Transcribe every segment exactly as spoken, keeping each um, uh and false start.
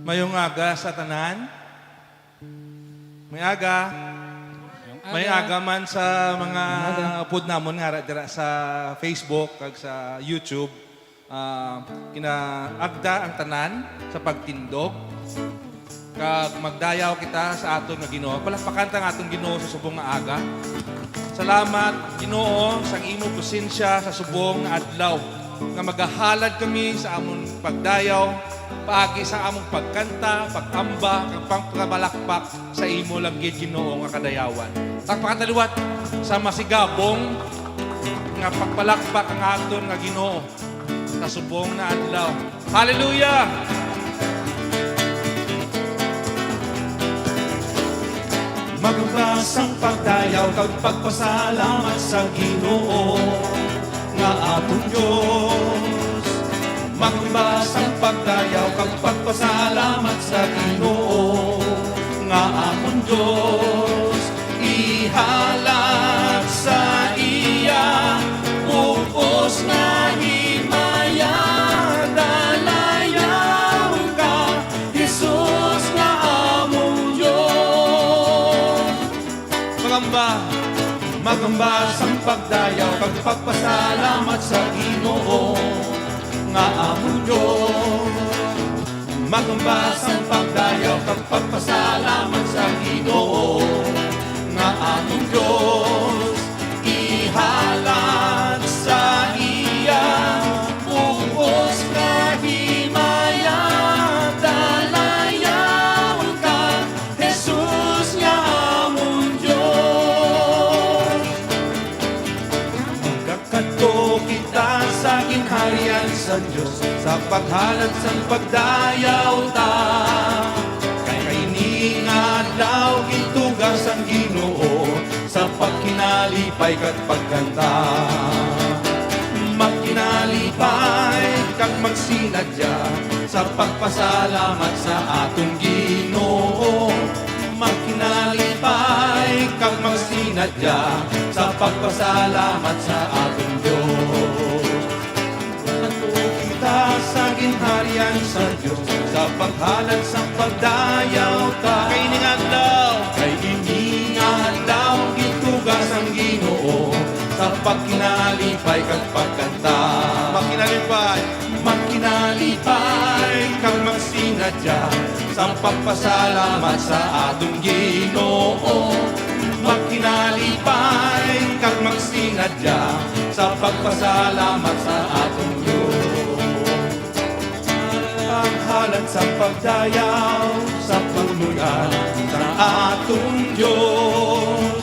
Mayong aga sa tanan. May aga. May aga man sa mga upod namon nga ara dira sa Facebook kag sa YouTube. Ah, kinaagda ang tanan sa pagtindog, kag magdayaw kita sa aton nga Ginoo. Palakpakan ta ang aton Ginoo sa subong nga aga. Salamat, Ginoo, sa imo presensya sa subong nga adlaw, nga magahalad kami sa amon pagdayaw, paagi sa among pagkanta, pag-amba, kag pagpabalakpak sa imo lang gid, Ginoo, nga kadayawan. Pagpakataliwat sa masigabong nga pagpalakpak ang aton nga Ginoo sa subong na adlaw. Hallelujah! Magamba sang pagdayaw kag pagpasalamat sa Ginoo nga aton Dios. Magamba sang pagdayaw kag pagpasalamat sa Ginoo nga aton Dios. Ihalad sa iya bug-os nga himaya, dalayawon ka, Jesus nga amon Dios. Magamba, magamba sang pagdayaw kag pagpasalamat sa Ginoo nga amon Dios. Magamba sang pagdayaw kag pagpasalamat sa Ginoo nga amon Dios. Ihalad sa iya bug-os nga himaya, dalayawon ka, Jesus nga amon Dios. Magakadto kita sa ginharian sa Dios, sa paghalad sang pagdayaw ta. Kay ini nga adlaw gintuga sang Ginoo, sa pagkinalipay kag pagkanta. Magkinalipay kag magsinadya sa pagpasalamat sa aton Ginoo. Magkinalipay kag magsinadya sa pagpasalamat sa aton Dios. Magakadto kita sa ginharian sa Dios, sa paghalad sang pagdayaw ta. Kay ini nga adlaw, kay ini nga adlaw, gintuga sang Ginoo, sa pagkinalipay kag pagkanta. Magkinalipay. Magkinalipay kag magsinadya sa pagpasalamat sa aton Ginoo. Magkinalipay kag magsinadya sa pagpasalamat sa aton Dios. Ang halad sang pagdayaw sa puloy-an sang aton Dios.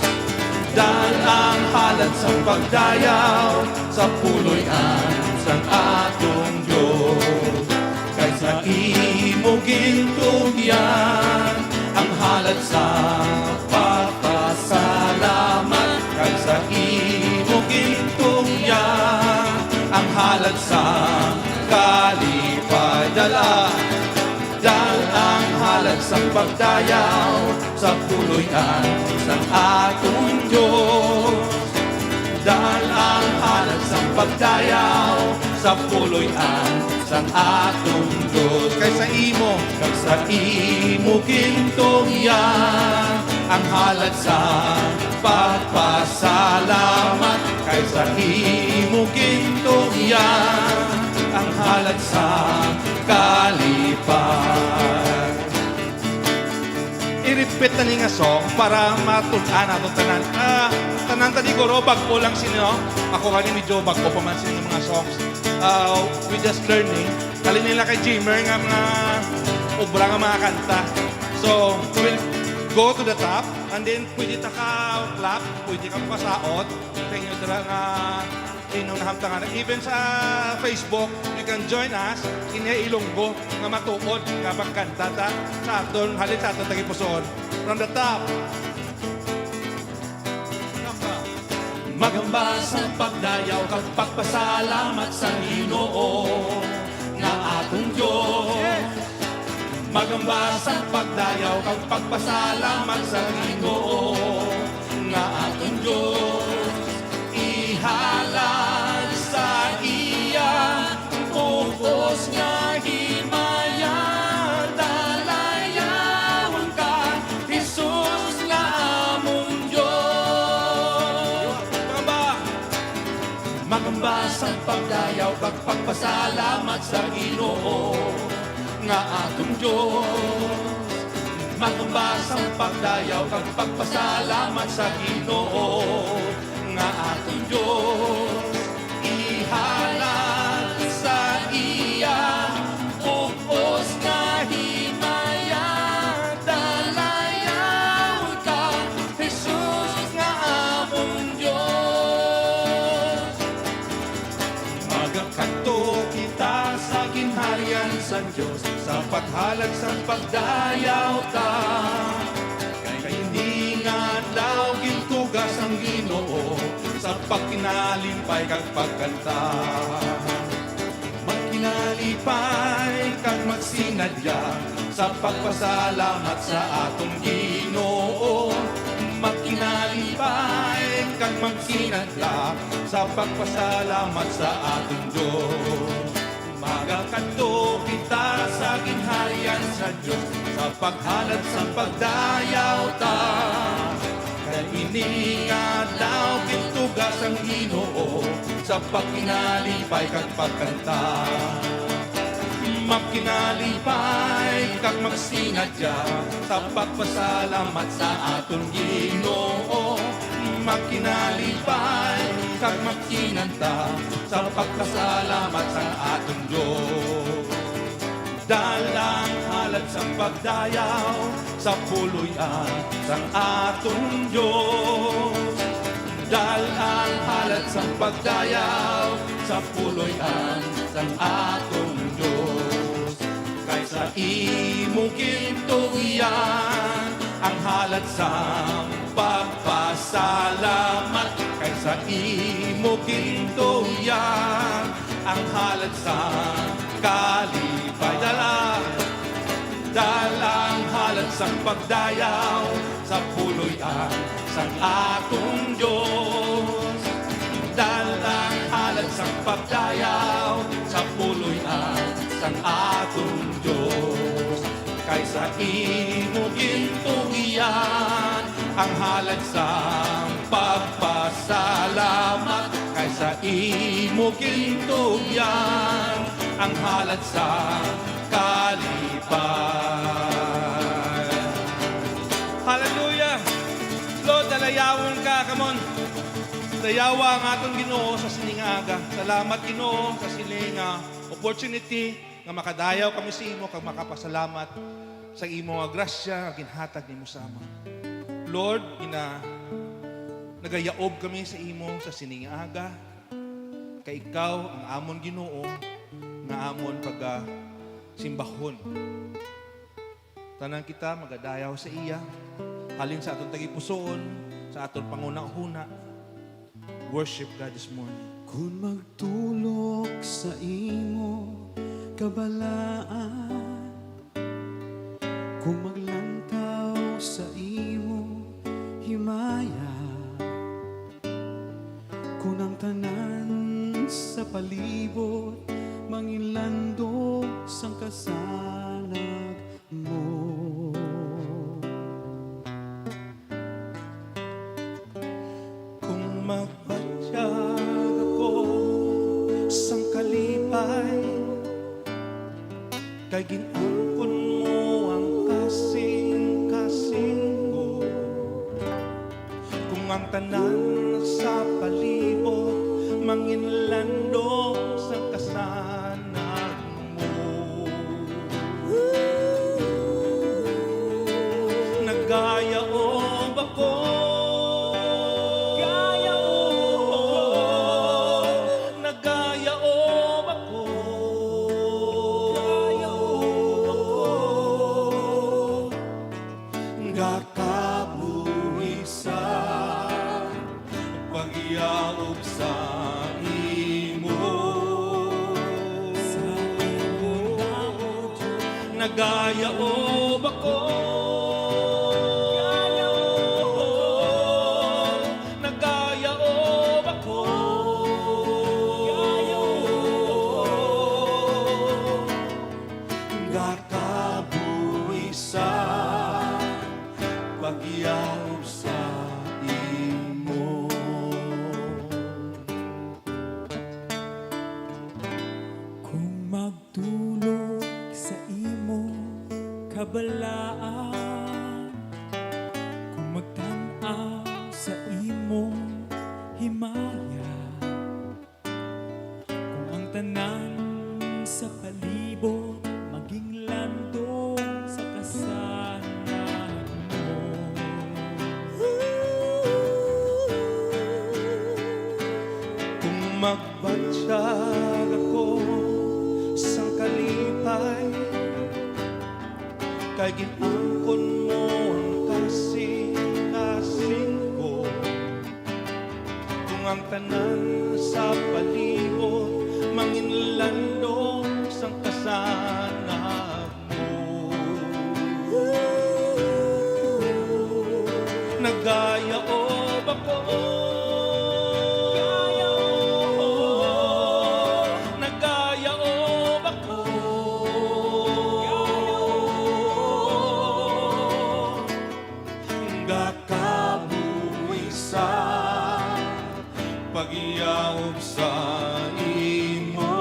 Dal ang halad sang pagdayaw sa puloy-an sang aton Dios. Kay sa imo gintugyan ang halad sa pagpasalamat, kag sa imo gintugyan ang halad sa kalipay. Dala, dal ang halad sang pagdayaw sa puloy-an sang aton Dios. Dal ang halad sang pagdayaw sa puloy-an sang aton Dios. Kay sa imo, kag sa imo gintugyan ang halad sa pagpasalamat. Kay sa imo gintugyan ang halad sa kalipay. I-repeat na ni nga song para matun-an nato tanan. Ah, tanan ta di guro, bag-o lang sini, no? Ako gani medyo bag-o pa man sini nga mga songs. Ah, we just learning. Halin nila kay Jimmer nga mga obra nga mga kanta. So, we'll go to the top and then pwede ta ka clap, pwede ka makasaot sa inyo dira nga inyong nahamtangan. Even sa Facebook, you can join us. Ini Ilonggo nga matuod nga pagkanta ta sa aton, halin sa aton tagipusoon. From the top. Magamba sang pagdayaw kag pagpasalamat sa Ginoo nga aton Dios. Magamba sang pagdayaw kag pagpasalamat sa Ginoo nga aton Dios. Ihalad sa iya bug-os nga himaya, dal Sang pagdayaw kag pagpasalamat sa Ginoo nga aton Dios. Magamba sang pagdayaw kag pagpasalamat sa Ginoo nga aton Dios. Ihalad sa iya bug-os nga himaya. Dalayawon ka, Jesus nga amon Dios. Magakadto kita sa ginharian sang Dios, sa paghalad sang pagdayaw ta. Kay ini nga adlaw gintuga sang Ginoo, sa pagkinalipay kag pagkanta. Magkinalipay kag magsinadya sa pagpasalamat sa aton Ginoo. Magkinalipay kag magsinadya sa pagpasalamat sa aton Dios. Magakadto kita sa ginharian sa Dios, sa paghalad sang pagdayaw ta. Kay ini nga adlaw gintuga sang Ginoo, sa pagkinalipay kag pagkanta. Magkinalipay kag magsinadya sa pagpasalamat sa aton Ginoo. Magkinalipay kag magkinanta sa pagpasalamat sa aton Dios. Dal ang halad sang pagdayaw sa puloy-an sang aton Dios. Dal ang halad sang pagdayaw sa puloy-an sang aton Dios. Kay sa imo gintugyan ang halad sang pagpasalamat. Kay sa imo gintugyan ang halad sang kalipay. Dal ang, dal ang halad sang pagdayaw sa puloy-an sang aton Dios. Dal ang halad sang pagdayaw sa puloy-an sang aton Dios. Kay sa imo gintugyan ang halad sang pagpasalamat. Kay sa imo gintugyan ang halad sang kalipay. Hallelujah! Lord, dalayawon ka. Come on. Dayawa ang aton Ginoo sa sini nga aga. Salamat, Ginoo, sa sini nga opportunity nga makadayaw kami sa imo kag makapasalamat sa imo nga grasya nga ginhatag nimo sa amon. Lord, gina-, nagayaob kami sa imo sa sini nga aga, kay ikaw ang amon Ginoo nga amon pagasimbahon. Tanan kita magadayaw sa iya, halin sa aton tagipusoon, sa aton panghunahuna. Worship God this morning. Kon magtulok sa imo kabalaan, kon maglantaw sa imo himaya, kon ang tanan sa palibot manginlandong sang kasanag mo. Kung magbatyag ako sang kalipay, kay gin-angkon mo ang kasing-kasing ko. Kung ang tanan sa palibot manginlandong sang kasanag mo, nagayaob ako. Gayaob ako. Nagayaob ako. Gayaob ako. Nga kabuhi sa pagyaob sa imo. Nagayaob ako. Nagayaob ako. Nga kabuhi sa pagyaob sa imo. Balaan kung magtan-aw sa imong himaya, kung ang tanan sa palibot maging landong sa kasanag mo. Kung magbatyag ako sang kalipay, kay gin-angkon mo ang kasing-kasing ko. Kung ang tanan sa palibot manginlandong sang kasanag mo, nagayaob ako. Nagayaob ako. Gakabuhi sa pagyaob sa imo.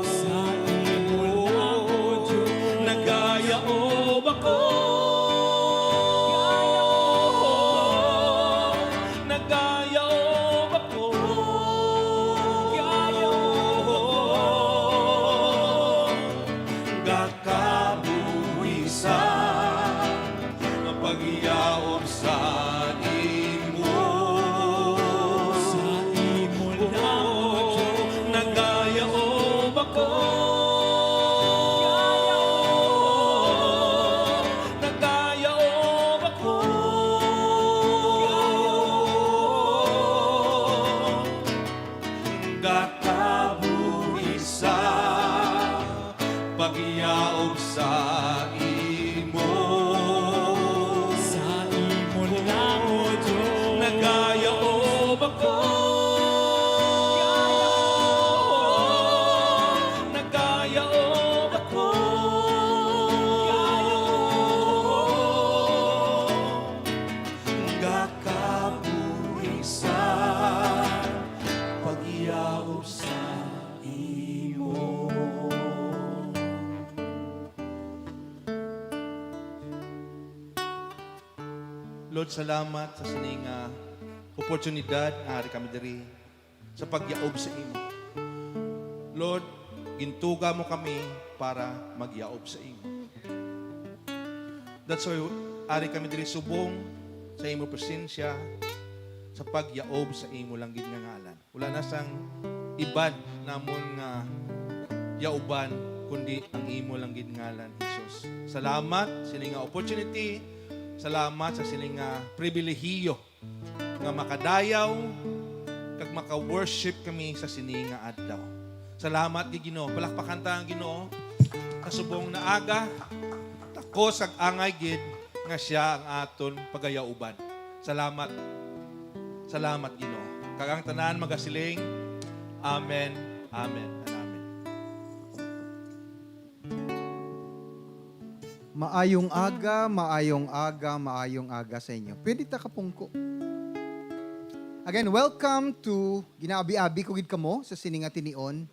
Sa imo lang, O Dios. Nagayaob ako. Nagayaob ako. Nagayaob ako. Gakabuhi sa pagyaob sa imo. Sa imo lang, O Dios. Nagayaob ako. Nagayaob ako. Gakabuhi sa pagyaob sa imo. Sa imo lang, O Dios. Nagayaob ako. Nagayaob ako. Gakabuhi sa pagyaob sa imo. Lord, salamat sa sini nga oportunidad nga ari kami diri sa pagyaob sa imo. Lord, gintuga mo kami para magyaob sa imo. That's why ari kami diri subong sa imo presensya sa pagyaob sa imo lang gid nga ngalan. Wala na sang iban namon nga yauban, kundi ang imo lang gid ngalan, Jesus. Salamat sini nga opportunity. Salamat sa sini nga pribilehiyo nga makadayaw kag maka-worship kami sa sini nga adlaw. Salamat gid, Ginoo. Palakpakan ta ang Ginoo sa subong nga aga. Takos kag angay gid nga siya ang aton pagayauban. Salamat. Salamat, Ginoo. Kag ang tanan magasiling, "Amen, amen, and amen." Maayong aga, maayong aga, maayong aga sa inyo. Pwede ta kapungko. Again, welcome to, ginaabi-abi ko gid kamo sa sini nga tinion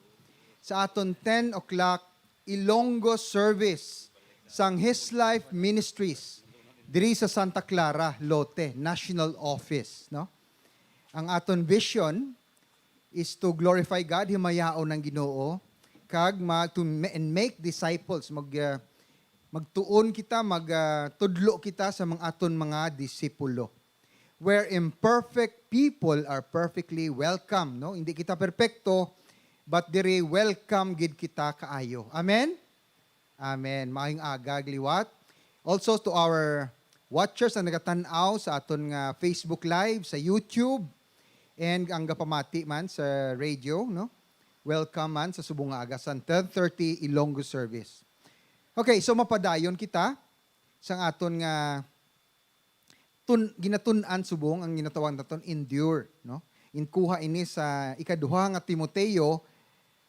sa aton ten o'clock Ilonggo service sang His Life Ministries diri sa Santa Clara, Lote, National Office, no? Ang aton vision is to glorify God, himayaon ang Ginoo, kag ma-, to ma-, and make disciples, mag, ah, magtuon kita, mag, ah, tudlo kita sa mga aton mga disipulo. Where imperfect people are perfectly welcome, no? Hindi kita perpekto, but diri welcome gid kita kaayo. Amen? Amen. Maayong aga, liwat. Also to our watchers na nagatan-aw sa aton nga Facebook Live, sa YouTube, and ang gapamati man sa radio, no? Welcome man sa subong nga aga sa ten thirty Ilonggo service. Okay, so mapadayon kita sa aton nga tun-, ginatun-an subong ang ginatawag naton endure, no? Inkuha ini sa ikaduha nga Timoteo,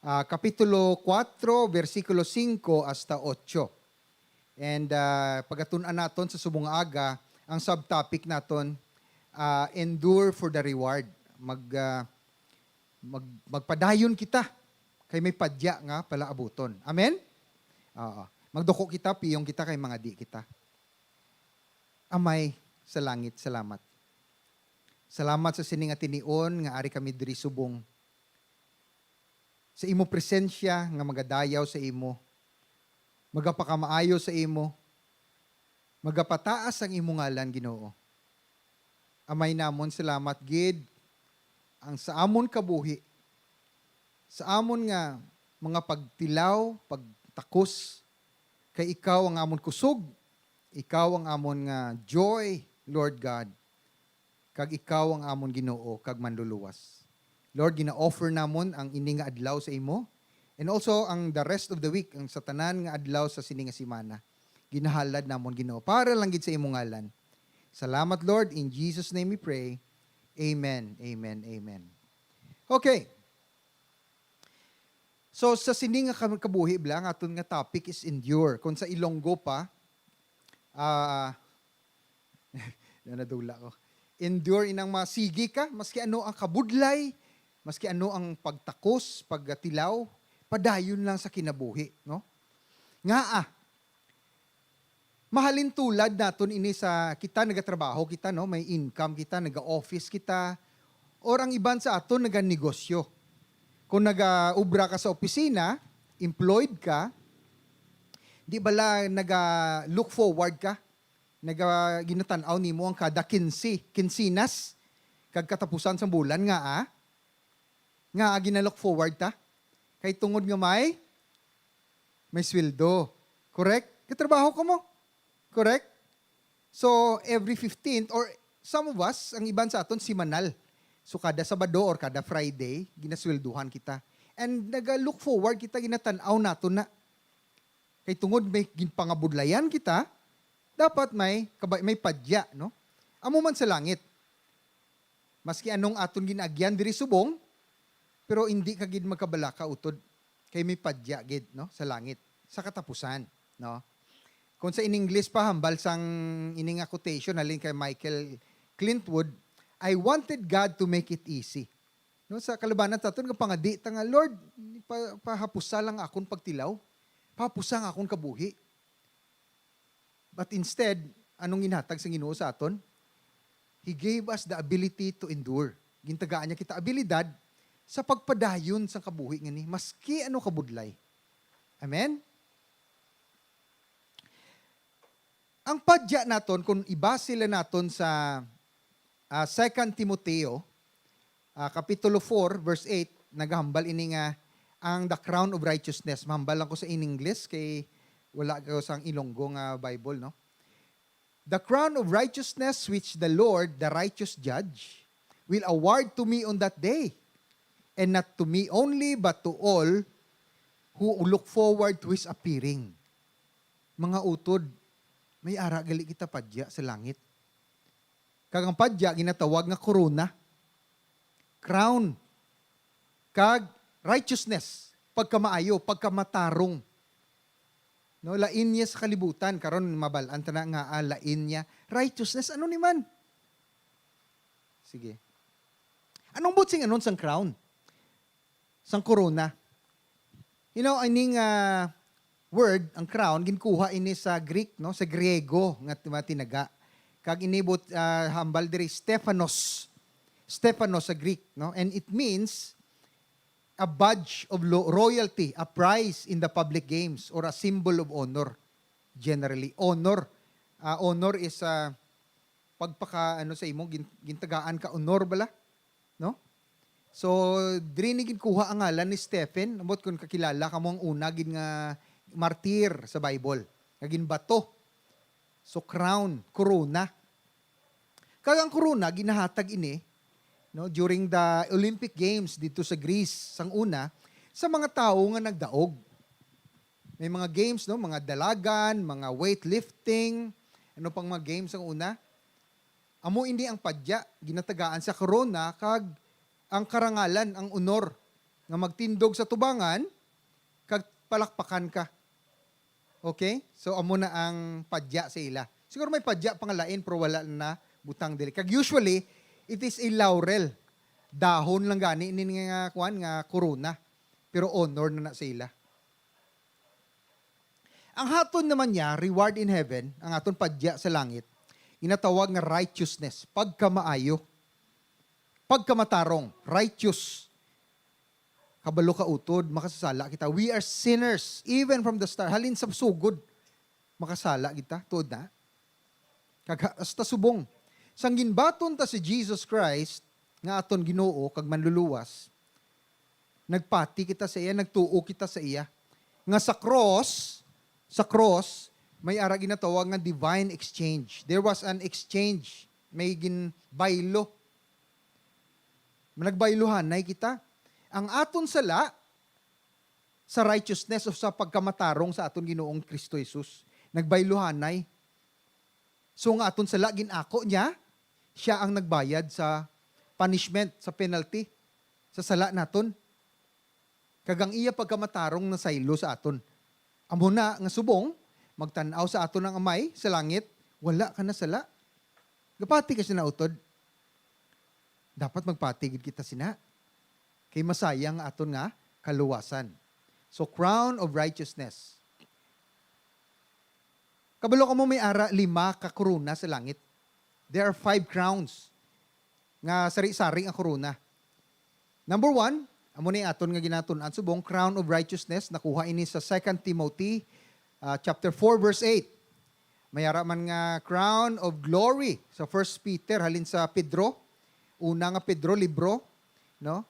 ah, kapitulo kuwatro, bersikulo singko hasta otso. And, ah, pagatun-an naton sa subong nga aga, ang subtopic naton, ah, endure for the reward. Mag, ah, mag-, magpadayon kita kay may padya nga palaabuton. Amen? Oo. Magduko kita, piyong kita, kay mangadi kita. Amay sa langit, salamat. Salamat sa sini nga tinion nga ari kami diri subong. Sa imo presensya nga magadayaw sa imo, magapakamaayo sa imo, magapataas ang imo ngalan, Ginoo. Amay namon, salamat gid ang sa amon kabuhi, sa amon nga mga pagtilaw, pagtakos, kay ikaw ang amon kusog, ikaw ang amon nga joy, Lord God, kag ikaw ang amon Ginoo kag Manluluwas. Lord, gina-offer namon ang ini nga adlaw sa imo, and also ang the rest of the week, ang sa tanan nga adlaw sa sini nga semana. Ginahalad namon, Ginoo, para lang gid sa imo ngalan. Salamat, Lord. In Jesus' name we pray. Amen, amen, amen. Okay. So, sa sini nga kam-, kabuhi, bala, ang aton nga topic is endure. Kung sa Ilonggo pa, ah, na nadula ko. Endure inang masigi ka, maski ano ang kabudlay, maski ano ang pagtakos, pagtilaw, padayon lang sa kinabuhi, no? Ngaa, mahalin tulad naton ini sa kita nagatrabaho kita, no? May income kita, naga-office kita, or ang iban sa aton naganegosyo. Kung nagaobra ka sa opisina, employed ka, di bala naga-look forward ka? Naga-, ginatan-aw nimo ang kada kinse, kinsinas, kag katapusan sang bulan nga, ah? Nga, ah, gina-look forward ta? Kay tungod nga may, may sweldo. Correct? Katrabaho ka mo. Correct? So, every fifteenth, or some of us, ang iban sa aton, simanal. So, kada Sabado or kada Friday, ginaswelduhan kita. And naga-look forward kita, ginatan-aw naton na. Kay tungod may ginpangabudlayan kita, dapat may kaba-, may padya, no? Amo man sa langit. Maski anong aton gin-agyan diri subong, pero indi ka gid magkabalaka utod kay may padya gid, no, sa langit, sa katapusan, no? Kung sa in English pa, hambal sang ini nga quotation halin kay Michael Clintwood, "I wanted God to make it easy." No, sa kalubanan ta aton nga pangadi ta nga, "Lord, pa-, pahapusa lang akon pagtilaw. Pahapusa ang akon kabuhi." But instead, anong ginhatag sang Ginoo sa aton? He gave us the ability to endure. Gintagaan niya kita abilidad sa pagpadayon sang kabuhi nga ni, maski ano kabudlay. Amen? Ang padya naton, kung ibase lang naton sa, ah, Second Timoteo, ah, Kapitulo four, verse eight, nagahambal ini nga ang the crown of righteousness. Mahambal lang ko sa in English kay wala ko sang Ilonggo nga Bible, no? "The crown of righteousness which the Lord, the righteous judge, will award to me on that day, and not to me only, but to all who look forward to his appearing." Mga utod, may ara gali kita padya sa langit. Kag ang padya ginatawag nga korona, crown, kag righteousness, pagkamaayo, pagkamatarong. No, lain niya sa kalibutan. Karon, mabal-an ta na nga, ah, lain niya. Righteousness, ano ni man? Sige. Anong buot sing anon sang crown? Sang korona. You know, ining, ah, word, ang crown, ginkuha ini sa Greek, no? Sa Griego nga ti-, mga tinaga. Kag ini but, ah, hambal diri, Stephanos. Stephanos sa Greek, no? And it means a badge of lo-, royalty, a prize in the public games, or a symbol of honor. Generally, honor. Ah, honor is, ah, pagpaka, ano, sa imo, gin-, gintagaan ka honor bala, no? So, diri ni ginkuha ang ngalan ni Stephen, ambot kung kakilala kamo ang una gid nga martir sa Bible, nga ginbato. So, crown, korona. Kag ang korona, ginahatag ini, no, during the Olympic Games dito sa Greece, sang una, sa mga tawo nga nagdaog. May mga games, no, mga dalagan, mga weightlifting, ano pang mga games ang una. Amo ini ang padya, ginatagaan sa korona, kag ang karangalan, ang honor, nga magtindog sa tubangan, kag palakpakan ka. Okay? So, amo na ang padya sa ila. Siguro may padya pa nga lain, pero wala na butang diri. Kag usually, it is a laurel. Dahon lang gani ini nga, kuwan, nga korona. Pero honor na na sa ila. Ang haton naman niya, reward in heaven, ang aton padya sa langit, ginatawag nga righteousness, pagkamaayo, pagkamatarong, righteous. Kabalo ka utod, makasasala kita. We are sinners, even from the start. Halin sa sugod, makasala kita. Tuod na. Kag ha-, hasta subong. Sang ginbaton ta si Jesus Christ, nga aton Ginoo kag Manluluwas, nagpati kita sa iya, nagtuo kita sa iya. Nga sa cross, sa cross, may ara ginatawag nga divine exchange. There was an exchange. May ginbaylo. Nagbayluhanay kita. Ang aton sala sa righteousness o sa pagkamatarong sa aton Ginoong Kristo Jesus. Nagbayluhanay. So, nga aton sala gin-ako niya, siya ang nagbayad sa punishment, sa penalty, sa sala naton. Kag ang iya pagkamatarong nasaylo sa aton. Amo na nga subong, magtan-aw sa aton ang Amay sa langit, wala ka na sala. Gapati ka sina utod. Dapat magpati gid kita sina. Kay masayang aton nga kaluwasan. So, crown of righteousness. Kabalo kamo may ara lima ka korona sa langit. There are five crowns nga sari-sari nga korona. Number one, amo ni aton nga ginatun-an subong, crown of righteousness. Nakuha ini sa Second Timothy, ah, chapter four, verse eight. May ara man nga crown of glory sa First Peter, halin sa Pedro, una nga Pedro libro, no?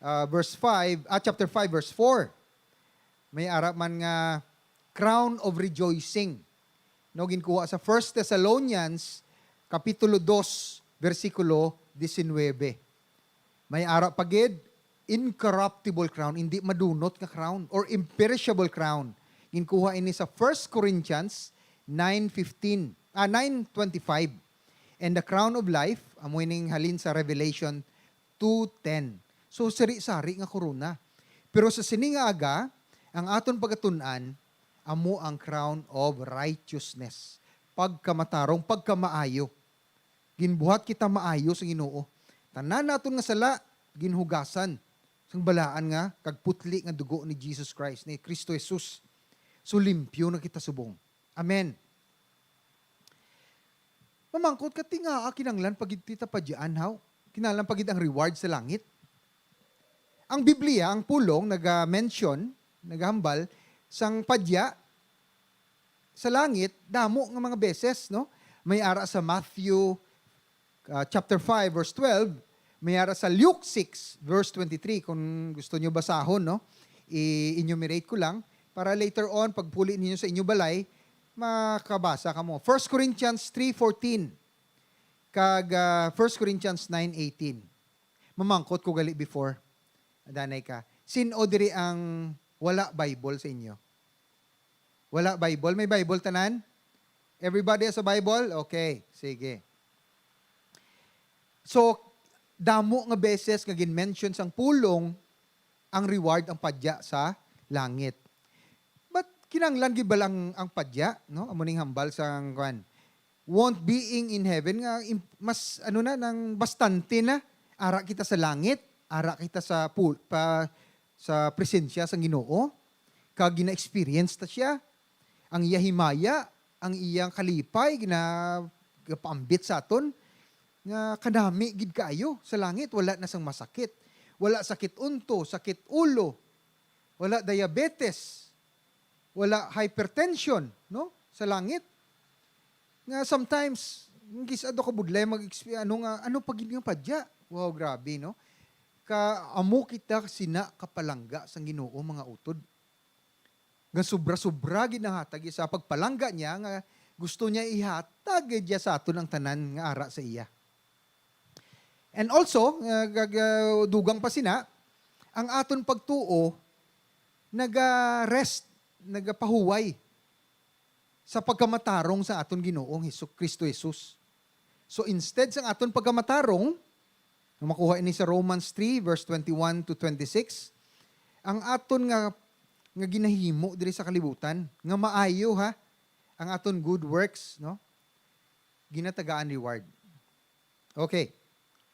Ah, verse five, ah, chapter five, verse four. May ara man nga crown of rejoicing, no, ginkuha sa First Thessalonians kapitulo dos, bersikulo diecinuebe. May ara pa gid, incorruptible crown, hindi madunot nga crown, or imperishable crown. Ginkuha ini sa First Corinthians nine fifteen, ah, nine twenty-five. And the crown of life, amo ining halin sa Revelation two ten. So, sari-sari nga korona. Pero sa sini nga aga, ang aton pagatun-an, amo ang crown of righteousness. Pagkamatarong, pagkamaayo. Ginbuhat kita maayo sa Ginoo. Tanan naton nga sala, ginhugasan sang balaan nga kag putli nga dugo ni Jesus Christ, ni Kristo Jesus. So, limpyo na kita subong. Amen. Mamangkot ka, ti ngaa kinahanglan pa gid ti ta padyaan, haw? Kinahanglan pa gid ang reward sa langit? Ang Biblia, ang pulong, naga-mention, nagahambal, sang padya sa langit, damo nga mga beses, no? May ara sa Matthew, ah, chapter five, verse twelve, may ara sa Luke six, verse twenty-three, kung gusto nyo basahon, no? I-enumerate ko lang, para later on, pagpuli ninyo sa inyo balay, makabasa kamo. First Corinthians three fourteen, kag, ah, First Corinthians nine eighteen. Mamangkot ko gali before. Danay ka. Sin-o diri ang wala Bible sa inyo? Wala Bible? May Bible tanan? Everybody has a Bible? Okay, sige. So, damo nga beses nga gin-mention sang pulong ang reward, ang padya sa langit. But kinahanglan gid ba lang ang padya, no? Amo ning hambal sang, kuan, won't being in heaven nga im-, mas, ano na, nang bastante na. Ara kita sa langit, ara kita sa pul-, pa, sa presensya sang Ginoo, kag gina-experience ta siya. Ang iya himaya, ang iyang kalipay, gina-, gapaambit sa aton, nga kanami gid kaayo sa langit. Wala na sang masakit. Wala sakit unto, sakit ulo. Wala diabetes. Wala hypertension, no? Sa langit. Nga sometimes, ang gis-, ado ka budlay mag-exp-, ano nga, ano pa gid nga padya? Wow, grabe, no? Ka, amo kita sina kapalangga sang Ginoo, mga utod. Nga sobra-sobra gid ang hatag sa pagpalangga niya, nga gusto niya ihatag gid niya sa aton ang tanan nga ara sa iya. And also, uh, gag-, uh, dugang pa sina, ang aton pagtuo naga-rest, nagapahuway sa pagkamatarong sa aton Ginoong Hesu-, Kristo Jesus. So, instead sang aton pagkamatarong, nga makuha ini sa Romans three, verse twenty-one to twenty-six, ang aton nga, nga ginahimo diri sa kalibutan, nga maayo, ha, ang aton good works, no? Ginatagaan reward. Okay.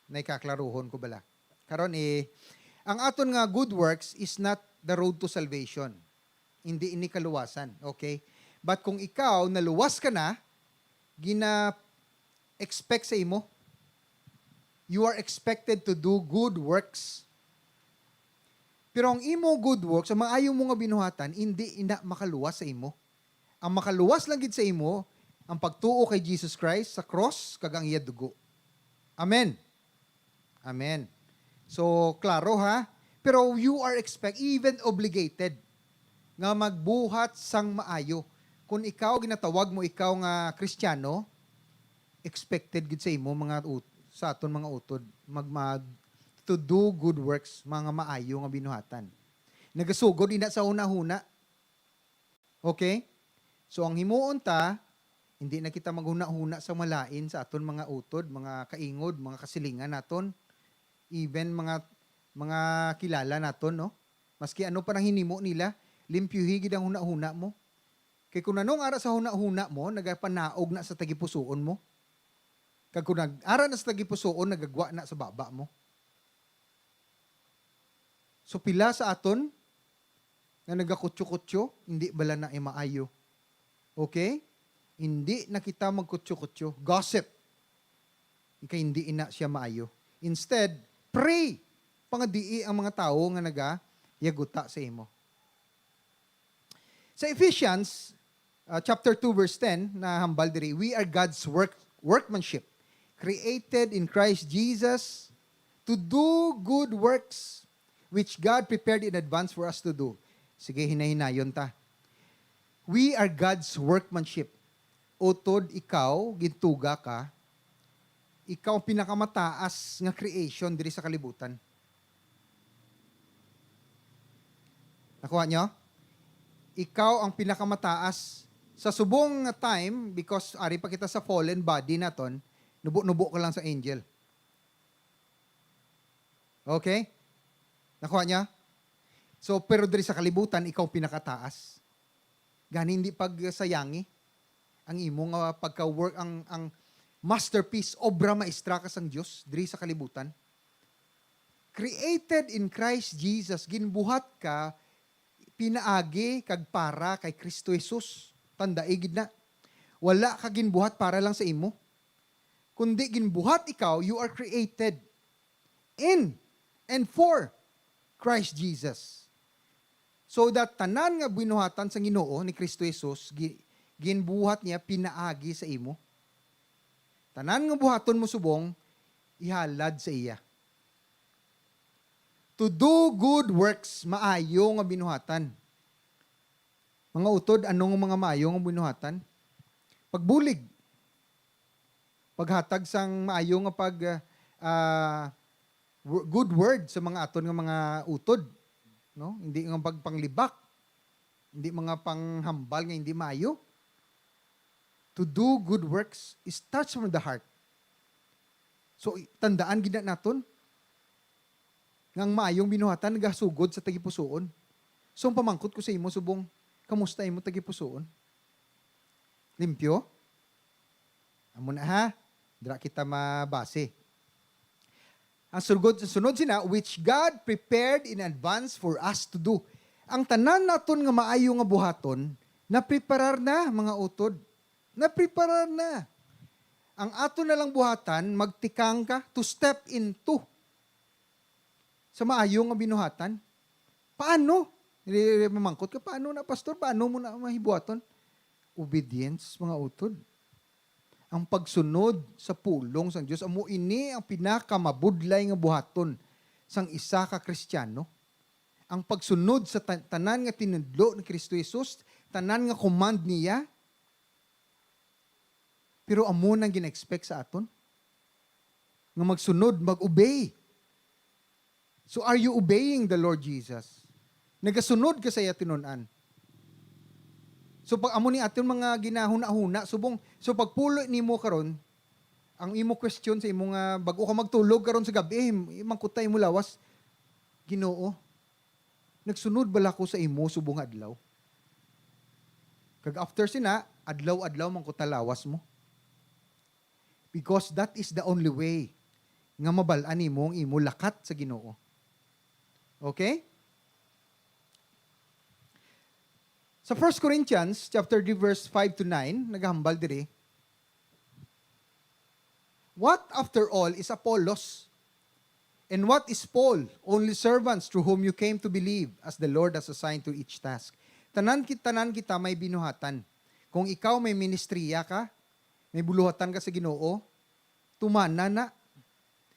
Naikaklaruhon ko bala. Karon, eh, ang aton nga good works is not the road to salvation. Hindi ini kaluwasan. Okay? But kung ikaw, naluwas ka na, gina-expect sa imo. You are expected to do good works. Pero ang imo good works, ang maayo mo nga binuhatan, hindi ina makaluwas sa imo. Ang makaluwas lang gid sa imo, ang pagtuo kay Jesus Christ sa cross kag ang iya dugo. Amen. Amen. So, klaro ha? Pero you are expect, even obligated, nga magbuhat sang maayo. Kung ikaw, ginatawag mo ikaw nga Kristiyano, expected gid sa imo mga ut-, sa aton mga utod, mag, mag, to do good works, mga maayo nga binuhatan. Nagasugod ina sa hunahuna. Okay? So, ang himuon ta, hindi na kita maghuna-huna sa malain sa aton mga utod, mga kaingod, mga kasilingan naton, even mga, mga kilala naton, no? Maski ano pa nang hinimo nila, limpyuhi gid ang hunahuna mo. Kay kung anong ara sa hunahuna mo, nagapanaog na sa tagipusoon mo. Kag kung nag-ara na sa tagipusoon, nagagwa na sa baba mo. So, pila sa aton nga nagakutyo-kutyo, hindi bala na ay maayo. Okay? Hindi na kita magkutyo-kutyo. Gossip. Kay hindi ina siya maayo. Instead, pray. Pangadii ang mga tawo nga nagayaguta sa imo. Sa Ephesians, uh, chapter two, verse ten, nahambal diri, "We are God's work, workmanship, created in Christ Jesus to do good works, which God prepared in advance for us to do." Sige, hinay-hinayon ta. "We are God's workmanship." Utod ikaw, gintuga ka, ikaw ang pinakamataas nga creation diri sa kalibutan. Nakuha nyo? Ikaw ang pinakamataas. Sa subong nga time, because ari pa kita sa fallen body naton, nubo-nubo ka lang sa angel. Okay? Nakuha niya? So, pero diri sa kalibutan, ikaw pinakataas. Gani, hindi pagsayangi ang imo nga pagka-work, ang, ang masterpiece, obra maestra ka sang Dios diri sa kalibutan. Created in Christ Jesus, ginbuhat ka pinaagi kag para kay Kristo Jesus. Tandai gid na. Wala ka ginbuhat para lang sa imo. Kundi ginbuhat ikaw, you are created in and for Christ Jesus. So that tanan nga binuhatan sa Ginoo ni Kristo Jesus, gi-, ginbuhat niya pinaagi sa imo. Tanan nga buhaton mo subong, ihalad sa iya. To do good works, maayo nga binuhatan. Mga utod, ano nga mga maayo nga binuhatan? Pagbulig. Paghatag sang maayo nga pag, ah, ah, wo-, good word sa mga aton nga mga utod, no? Hindi nga pagpanglibak, hindi mga panghambal nga hindi maayo. To do good works is starts from the heart. So, i-, tandaan gid na naton nga ang maayong binuhatan nagasugod sa tagipusoon. So, ang pamangkot ko sa imo, subong, kamusta imo tagipusoon? Limpyo? Amo na, ha? Dira kita mabase. Ang surgod, sunod sina, "Which God prepared in advance for us to do." Ang tanan naton nga maayo nga buhaton, napreparar na, mga utod. Napreparar na. Ang ato na lang buhatan, magtikang ka to step into sa maayo nga binuhatan. Paano? Mamangkot ka, "Paano na, Pastor? Paano mo na mahibuhaton?" Obedience, mga utod. Ang pagsunod sa pulong sang Dios, amo ini ang pinakamabudlay nga buhaton sang isa ka Kristiyano. Ang pagsunod sa tan-, tanan nga tinudlo ni Kristo Jesus, tanan nga command niya, pero amo nang gina-expect sa aton nga magsunod, mag-obey. So, are you obeying the Lord Jesus? Nagasunod ka sa iya tinun-an? So, pag amo ni aton mga ginahuna-huna, subong, so pagpulo nimo karon, ang imo question sa imo nga bag-o ka magtulog karon sa gabi, mangkuta imo lawas, "Ginoo, nagsunod bala ko sa imo subong nga adlaw?" Kag after sina, adlaw-adlaw mangkuta lawas mo. Because that is the only way nga mabal-an nimo ang imo lakat sa Ginoo. Okay? Sa First Corinthians chapter three, verse five to nine, nagahambal diri, "What, after all, is Apollos? And what is Paul? Only servants through whom you came to believe, as the Lord has assigned to each task." Tanan kit-, tanan kita may binuhatan. Kung ikaw may ministriya ka, may buluhatan ka sa Ginoo, tumana na,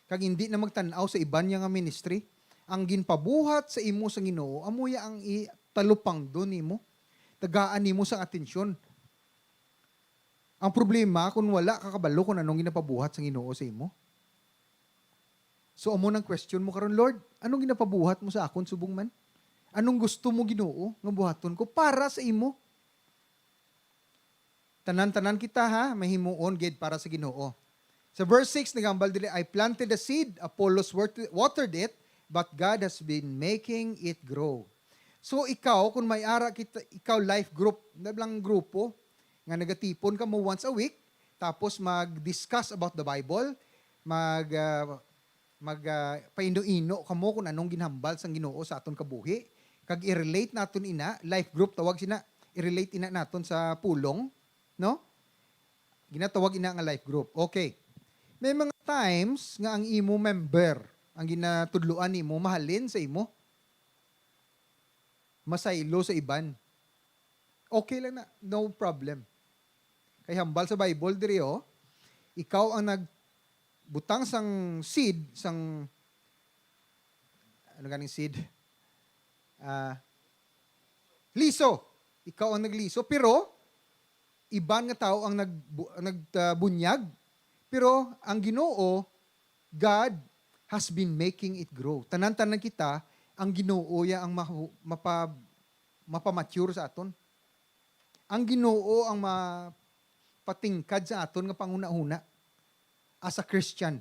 kag hindi na magtan-aw sa iban niya nga ministry. Ang ginpabuhat sa imo sa Ginoo, amo ya ang italupangdon nimo. Tagaan nimo sang atensyon. Ang problema, kung wala ka kabalo kung anong ginapabuhat sa Ginoo sa imo. So, amo nang question mo karon, "Lord, anong ginapabuhat mo sa akon subong man? Anong gusto mo, Ginoo, nga buhaton ko para sa imo?" Tanan-tanan kita, ha, mahimuon gid para sa Ginoo. Sa verse six, nagambal dili, "I planted the seed, Apollos wat-, watered it, but God has been making it grow." So, ikaw, kung may ara kita, ikaw life group, na lang grupo, nga nagatipon kamo once a week, tapos mag-discuss about the Bible, mag, ah, mag, ah, paino-ino kamo kung anong ginhambal sang Ginoo sa aton kabuhi, kag i-relate naton ina, life group tawag sina, i-relate ina naton sa pulong, no? Ginatawag ina nga life group. Okay. May mga times nga ang imo member, ang ginatudloan nimo, mahalin sa imo, masaylo sa iban. Okay lang na, no problem. Kay hambal sa Bible diri, oh, ikaw ang nagbutang sang seed, sang, ano ganing seed? Ah, liso. Ikaw ang nagliso, pero iban nga tawo ang nagbu-, ang nagbunyag, pero ang Ginoo, God has been making it grow. Tanan-tanan kita, ang Ginoo ya ang mahu-, mapa-, mapamature sa aton. Ang Ginoo ang mapatingkad sa aton nga panghunahuna as a Christian.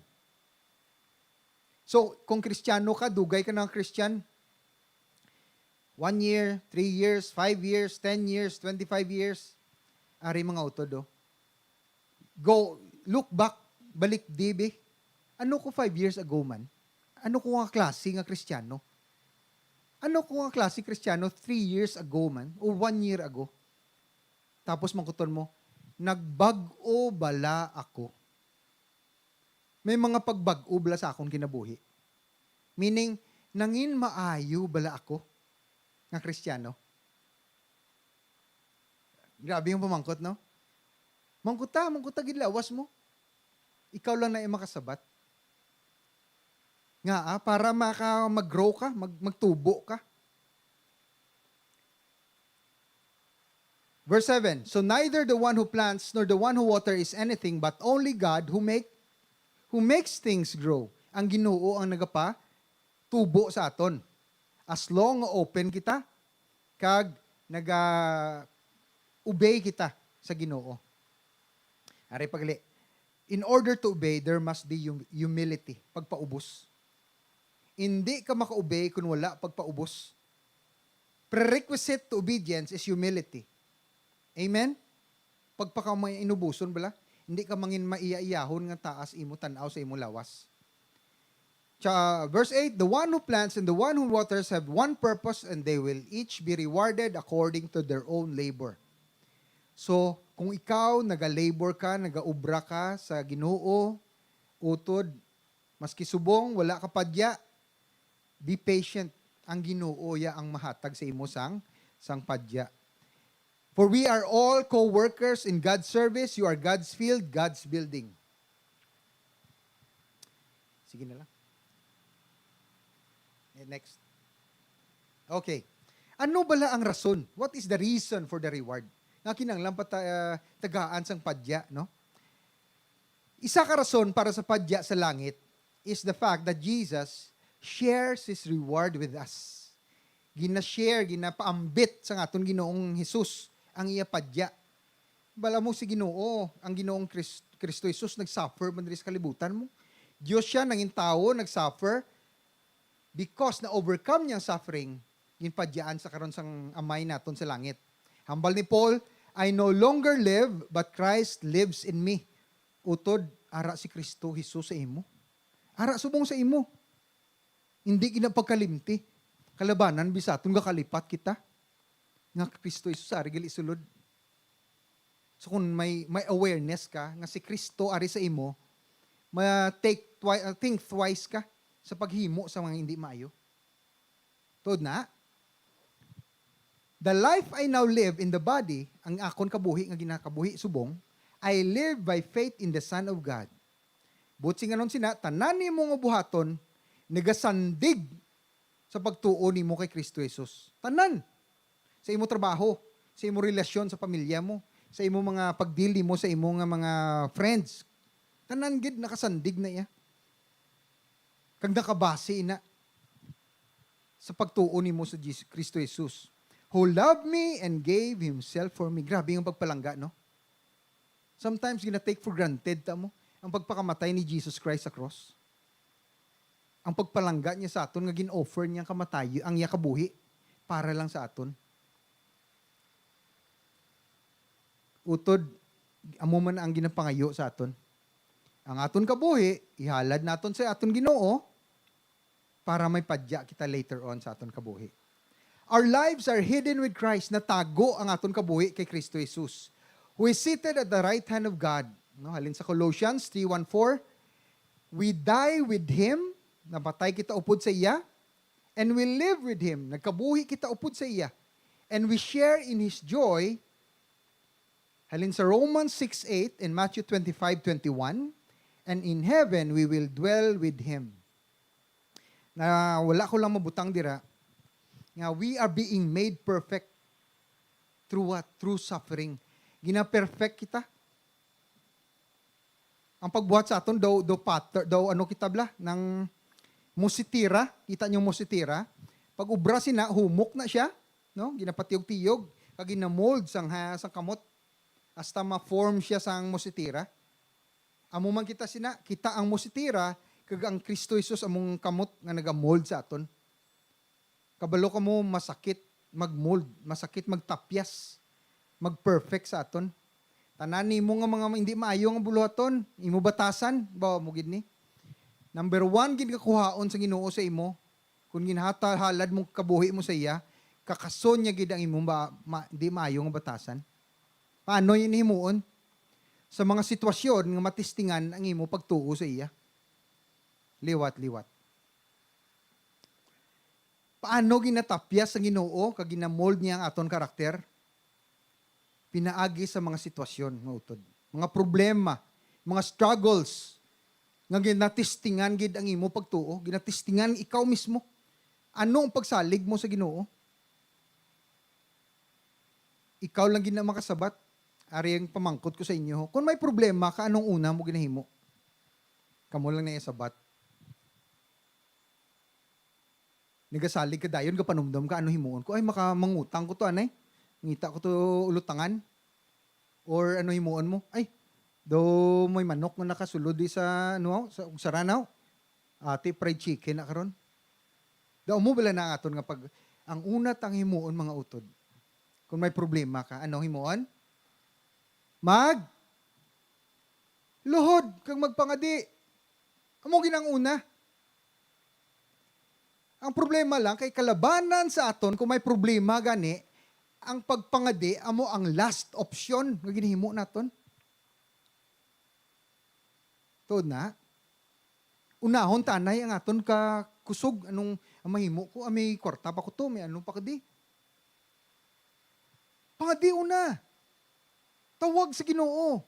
So, kung Kristiyano ka, dugay ka na nga Christian, one year, three years, five years, ten years, twenty-five years, ari mga utod, oh. Go, look back, balik, dibi. Ano ko five years ago man? Ano ko nga klase nga Kristiyano? Ano ko nga klase Kristiyano three years ago man o one year ago? Tapos mangkuton mo, "Nagbag-o bala ako? May mga pagbag-o bala sa akon kinabuhi?" Meaning, nangin maayo bala ako nga Kristiyano? Grabe yung pamangkot, no? Mangkuta, mangkuta gid lawas mo. Ikaw lang na yung makasabat. Nga, ah, para maka, mag-grow ka, mag-, magtubo ka. Verse seven, "So neither the one who plants nor the one who water is anything, but only God who make, who makes things grow." Ang Ginoo ang nagapa tubo sa aton. As long nga open kita, kag naga-obey kita sa Ginoo. Ari pa gali, in order to obey, there must be hum-, humility, pagpaubos. Hindi ka maka-obey kung wala pagpaubos. Prerequisite to obedience is humility. Amen? Pagpakamahinuboson bala, hindi ka mangin maiya-iyahon nga taas imo tan-aw sa imo lawas. Cha-, verse eight, "The one who plants and the one who waters have one purpose, and they will each be rewarded according to their own labor." So, kung ikaw naga-labor ka, nagaobra ka sa Ginoo, utod, maski subong wala ka padya, be patient. Ang Ginoo ya ang mahatag sa imo sang, sang padya. "For we are all co-workers in God's service. You are God's field, God's building." Sige na lang. Eh, next. Okay. Ano bala ang rason? What is the reason for the reward? Nga kinahanglan pa ta-, ah, tagaan sang padya, no? Isa ka rason para sa padya sa langit is the fact that Jesus shares His reward with us. Gina-share, ginapaambit sa aton Ginoong Jesus ang iya padya. Bala mo si Ginoo, ang Ginoong Kris-, Kristo Jesus nag-suffer man diri sa kalibutan mo. Dios siya, nangin tawo, nag-suffer. Because na-overcome niya ang suffering, ginpadyaan sa karon sang Amay naton sa langit. Hambal ni Paul, "I no longer live, but Christ lives in me." Utod, ara si Kristo Jesus sa imo. Ara subong sa imo. Hindi gid na pagkalimti. Kalabanan, bisaton gakalipat kita. nga Kristo Jesus ari gali sulod. So kung may may awareness ka nga si Kristo ari sa imo, ma-take twi- uh, think twice ka sa paghimo sa mga hindi maayo. Tuod na, "The life I now live in the body," ang akon kabuhi nga ginakabuhi subong, "I live by faith in the Son of God." Buot silingon sina, tanan nimo nga buhaton nagasandig sa pagtuo nimo kay Kristo Jesus. Tanan. Sa imo trabaho, sa imo relasyon sa pamilya mo, sa imo mga pagdili mo sa imo nga mga friends. Tanan gid nakasandig na iya. Kag nakabase ina sa pagtuo nimo sa Jis- Kristo Jesus, "Who loved me and gave himself for me." Grabe ang pagpalangga, no? Sometimes gina-take for granted ta mo ang pagpakamatay ni Jesus Christ sa cross. Ang pagpalangga niya sa aton nga gin-offer niya ang kamatayon, ang iya kabuhi para lang sa aton. Utod, amo man ang ginapangayo sa aton. Ang aton kabuhi, ihalad naton sa aton Ginoo para may padya kita later on sa aton kabuhi. Our lives are hidden with Christ. Natago ang aton kabuhi kay Kristo Jesus, who is seated at the right hand of God. No, halin sa Colossians three one four, "We die with Him," napatay kita upod sa iya, "and we live with Him," nagkabuhi kita upod sa iya, "and we share in His joy." Halin sa Romans six eight and Matthew twenty-five twenty-one, "And in heaven we will dwell with Him." Na wala ko lang mabutang dira, nga we are being made perfect through what? Through suffering. Gina-perfect kita. Ang pagbuhat sa aton daw, daw pattern, daw ano kita bala, nang musitira, kita niyo musitira, pag ubra sina, humok na siya, no? Ginapatiyog-tiyog, kag ginamold sang ha-, sang kamot, hasta ma-form siya sang musitira. Amo man kita sina, kita ang musitira, kag ang Kristo Jesus among kamot nga nagamold sa aton. Kabalo kamo, masakit mag-mold, masakit magtapyas, mag-perfect sa aton. Tanan nimo nga mga hindi maayo nga buluhaton, imo batasan, bawa mo gid ni. Number one gid nga kuhaon sa Ginoo sa imo, kung ginhatahalad mo kabuhi mo sa iya, kakason niya gid ang imong ba, ma, di maayo nga batasan. Paano yun himuon? Sa mga sitwasyon nga matistingan ang imo pagtuo sa iya. Liwat, liwat. Paano ginatapyas sa Ginoo kag ginamold niya ang aton karakter? Pinaagi sa mga sitwasyon nga utod, mga problema, mga struggles nga ginatistingan gid ang imo pagtuo, ginatistingan ikaw mismo. Ano ang pagsalig mo sa Ginoo? Ikaw lang gid na makasabat. Ari ang pamangkot ko sa inyo, kung may problema ka, anong una mo ginahimo? Kamo lang na isabat. Nagasalig ka dayon, gapanumdom ka, ano himuon ko? Ay, maka-, mangutang ko to, anay. Ngita ko to ulutangan. Or ano himuon mo? Ay, do may manok nga nakasulod di sa, ano, sa, ug saranaw. Ati, fried chicken na karon. Daw mo bala na ang aton nga pag, ang una tang himuon, mga utod. Kung may problema ka, ano himuon? Mag luhod kag magpangadi. Amo gid ang una. Ang problema lang kay kalabanan sa aton kung may problema gani, ang pagpangadi amo ang last option nga ginahimo naton. Tuod na, unahon tanay ang aton ka kusog, anong ang mahimo ko, ah, may kwarta pa ko to, may ano pa ko di. Pangadi una. Tawag sa Ginoo.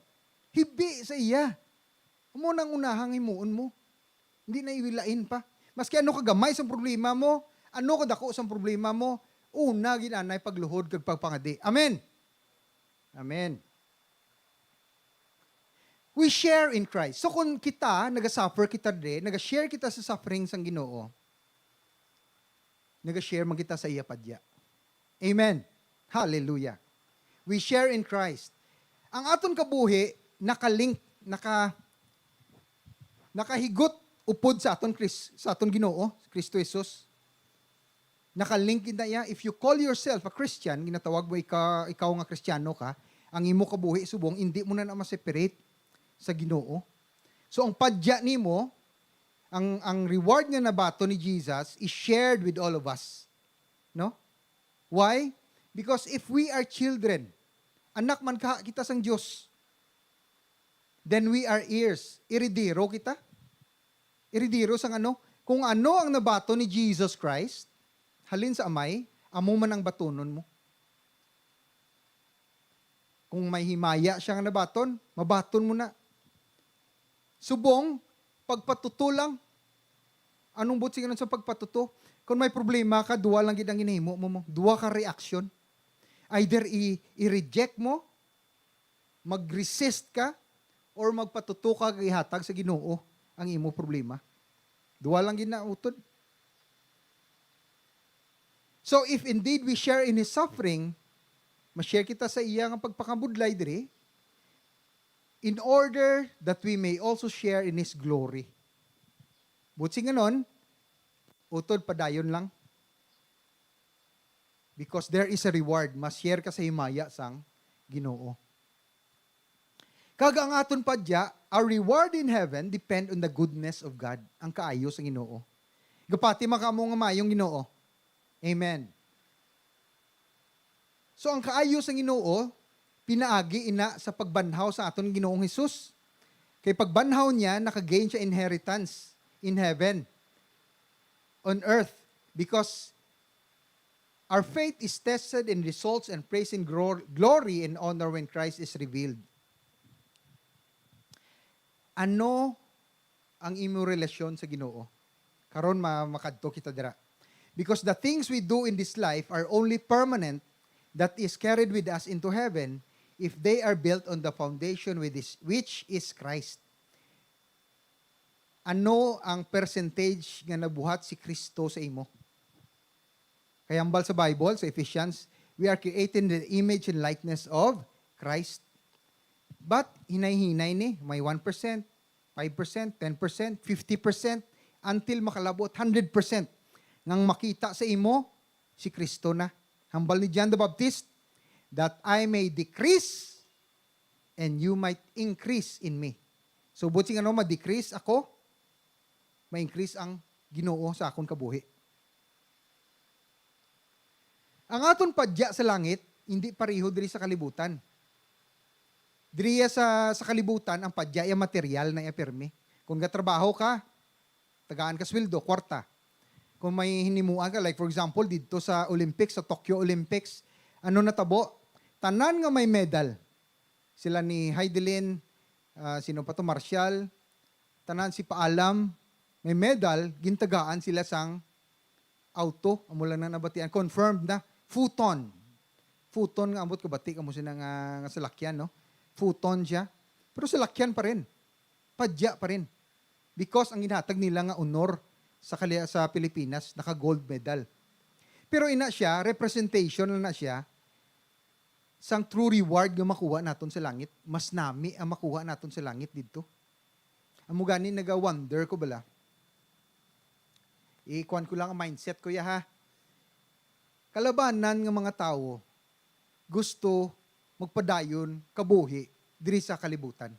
Hibi sa iya. Amo nang unahang himuon mo. Hindi na iwilain pa. Maski ano kagamay sang problema mo, ano kadako sang problema mo, una gid anay pagluhod kag pagpangadi. Amen. Amen. We share in Christ. So kung kita, naga-suffer kita diri, naga-share kita sa suffering sang Ginoo, naga-share man kita sa iya padya. Amen. Hallelujah. We share in Christ. Ang aton kabuhi nakalink, naka, nakahigot upod sa aton Kris-, sa aton Ginoo, Kristo Jesus. Nakalink gid na iya. If you call yourself a Christian, ginatawag mo ika-, ikaw nga Kristiyano ka, ang imo kabuhi subong, hindi mo na na ma-separate sa Ginoo. So, ang padya nimo, ang, ang reward nga nabaton ni Jesus is shared with all of us. No? Why? Because if we are children, anak man kaha kita sang Dios, then we are heirs. Heredero kita. Heredero sang ano? Kung ano ang nabaton ni Jesus Christ, halin sa Amay, amo man ang batunon mo. Kung may himaya siya nga nabaton, mabaton mo na. Subong, pagpatuto lang. Anong buot silingon sa pagpatuto? Kung may problema ka, duha lang gid ang ginahimo mo, mo. Duha ka reaction. Either i- i-reject mo, mag-resist ka, or magpatuto ka kag ihatag sa Ginoo ang imo problema. Duha lang gid na utod. So if indeed we share in His suffering, ma-share kita sa iya nga pagpakabudlay diri, in order that we may also share in His glory. Buot silingon, utod padayon lang. Because there is a reward. Ma-share ka sa himaya sang Ginoo. Kag ang aton padya, our reward in heaven depend on the goodness of God. Ang kaayo sa Ginoo. Gapati man kamo nga maayong Ginoo. Amen. So, ang kaayo sa Ginoo, pinaagi ina sa pagbanhaw sa aton Ginoong Jesus. Kay pagbanhaw niya, naka-gain siya inheritance in heaven, on earth, because our faith is tested and results and praise and glor- glory and honor when Christ is revealed. Ano ang imo relasyon sa Ginoo? Karon ma- makadto kita dira. Because the things we do in this life are only permanent, that is carried with us into heaven, if they are built on the foundation with this, which is Christ. Ano ang percentage nga nabuhat si Kristo sa imo? Kay hambal sa Bible, sa Ephesians, "We are created in the image and likeness of Christ." But hinay-hinay ni, may one percent, five percent, ten percent, fifty percent, until makalabot hundred percent ngang makita sa imo si Kristo na. Hambal ni John the Baptist, "That I may decrease and you might increase in me." So, buot silingon, ma-decrease ako, ma-increase ang Ginoo sa akon kabuhi. Ang aton padya sa langit, hindi pareho diri sa kalibutan. Diri sa, sa kalibutan, ang padya iya material na iya pirmi. Kung gatrabaho ka, tagaan ka sweldo, kwarta. Kung may hinimuan ka, like for example, didto sa Olympics, sa Tokyo Olympics, ano natabo? Tanan nga may medal, sila ni Heidelin, ah, sino pa to, Marshall, tanan si Paalam, may medal, gintagaan sila sang auto, amo lang na nabatian, confirmed na, futon. Futon nga ambot kabati kamo sina nga, nga salakyan, no? Futon siya. Pero salakyan pa rin. Padya pa rin. Because ang ginhatag nila nga honor sa kali-, sa Pilipinas, naka-gold medal. Pero ina siya, representation lang na siya sang true reward nga makuha naton sa langit. Mas nami ang makuha naton sa langit didto. Amo gani, naga-wonder ko bala. Ikuan ko lang ang mindset ko, ya, ha. Kalabanan nga mga tawo gusto magpadayon kabuhi diri sa kalibutan.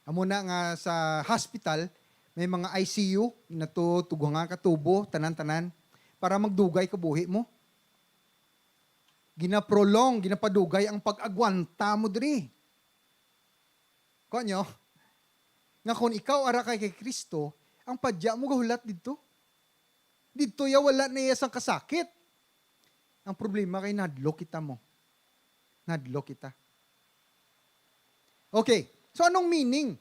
Amo na nga sa hospital, may mga I C U, ina to, dugang ka tubo, tanan-tanan, para magdugay kabuhi mo. Ginaprolong, ginapadugay ang pag-agwanta mo diri. Kuha nyo? Nga kung ikaw ara kay, kay Kristo, ang padya mo gahulat didto. Didto ya wala na iya sang kasakit. Ang problema kay nadlo kita mo. Nadlo kita. Okay. So anong meaning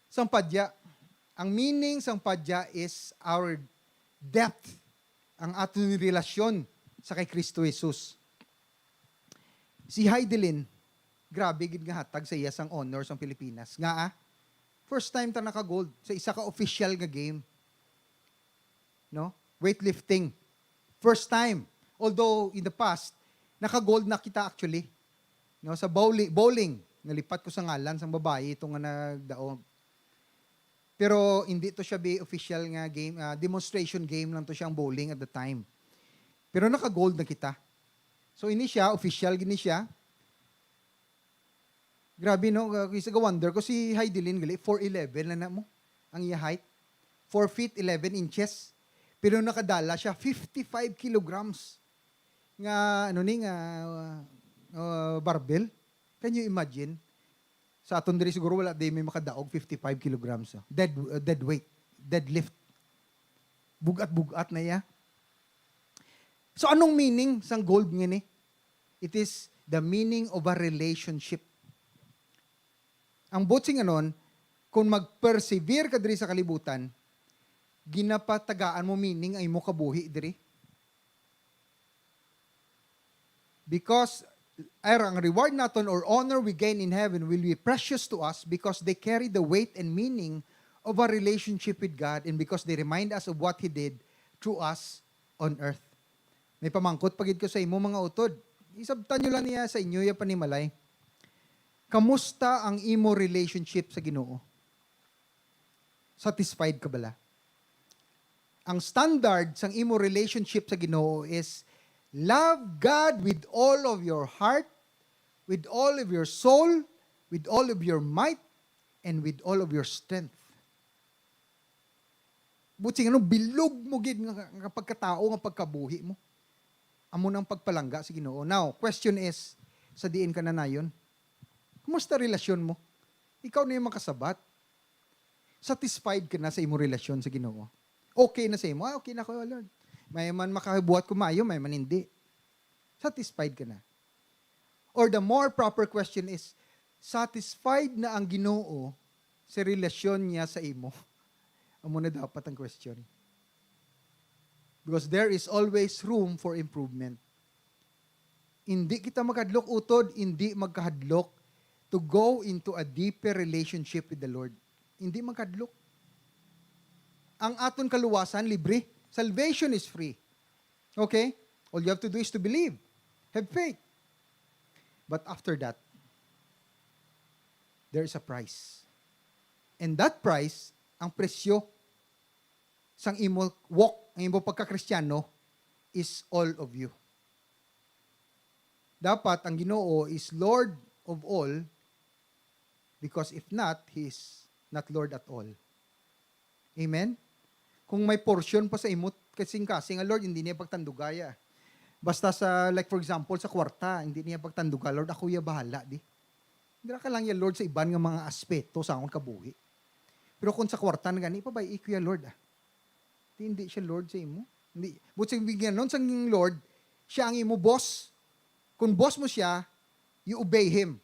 sang padya? Ang meaning sang padya is our depth, ang aton relasyon sa kay Kristo Jesus. Si Heidelin, grabe gid nga hatag sa iya sang honor sang Pilipinas. Nga, ah, first time ta naka-gold sa isa ka official nga game. No? Weightlifting. First time. Although, in the past, naka-gold na kita actually. No? Sa bowling, bowling, nalipat ko sa ngalan sang babayi ito nga nagdaog. Pero hindi to siya be official nga game, ah, demonstration game lang to siya ang bowling at the time. Pero naka-gold na kita. So, ini siya, official gini siya. Grabe, no? Kisa ga-wonder ko, si Heidelin gali, four eleven lang na mo ang iya height. Four feet, eleven inches. Pero nakadala siya fifty-five kilograms nga, ano ni, nga, uh, barbell. Can you imagine? Sa aton diri siguro wala di may makadaog fifty-five kilograms, ah. Dead, uh, dead weight, deadlift. Bugat-bugat na iya. So, anong meaning sang gold nga ni? It is the meaning of a relationship. Ang buot sing anon, kung mag-persevere ka diri sa kalibutan, ginapatagaan mo meaning ang imo kabuhi diri. Because, er, ang reward naton or honor we gain in heaven will be precious to us because they carry the weight and meaning of our relationship with God and because they remind us of what He did through us on earth. May pamangkot pa gid ko sa imo, mga utod. Isabtan nyo lang niya sa inyo, ya panimalay. Kamusta ang imo relationship sa Ginoo? Satisfied ka bala? Ang standard sang imo relationship sa Ginoo is love God with all of your heart, with all of your soul, with all of your might, and with all of your strength. Buot sing ano, bilog mo gid nga, nga pagkatao, nga pagkabuhi mo. Amo nang pagpalangga sa Ginoo. Now, question is, sa diin ka na nayon? Kumusta relasyon mo? Ikaw na yung makasabat. Satisfied ka na sa imo relasyon sa Ginoo? Okay na sa imo? Ah, okay na ko, Lord. May man makabuhat ko maayo, may man hindi. Satisfied ka na? Or the more proper question is, satisfied na ang Ginoo sa relasyon niya sa imo? Amo na dapat ang question. Because there is always room for improvement. Hindi kita makahadlok, utod, hindi magkahadlok to go into a deeper relationship with the Lord. Hindi magkahadlok. Ang aton kaluwasan, libre. Salvation is free. Okay? All you have to do is to believe. Have faith. But after that, there is a price. And that price, ang presyo sang imo walk, ang imo pagka-Kristiyano, is all of you. Dapat ang Ginoo is Lord of all, because if not, He is not Lord at all. Amen? Kung may portion pa sa imo kasing-kasing, ang Lord, hindi niya pagtandugaya. Basta sa, like, for example, sa kwarta, hindi niya pagtanduga, "Lord, ako ya bahala, di." Dira ka lang ya, Lord, sa iban nga mga aspeto sa akong kabuhi. Pero kung sa kwarta na gani, pabay-i ko ya, Lord, ah. Di, hindi siya Lord sa imo. Hindi. But sa bigyan nun, sa Lord, siya ang imo boss. Kung boss mo siya, you obey him.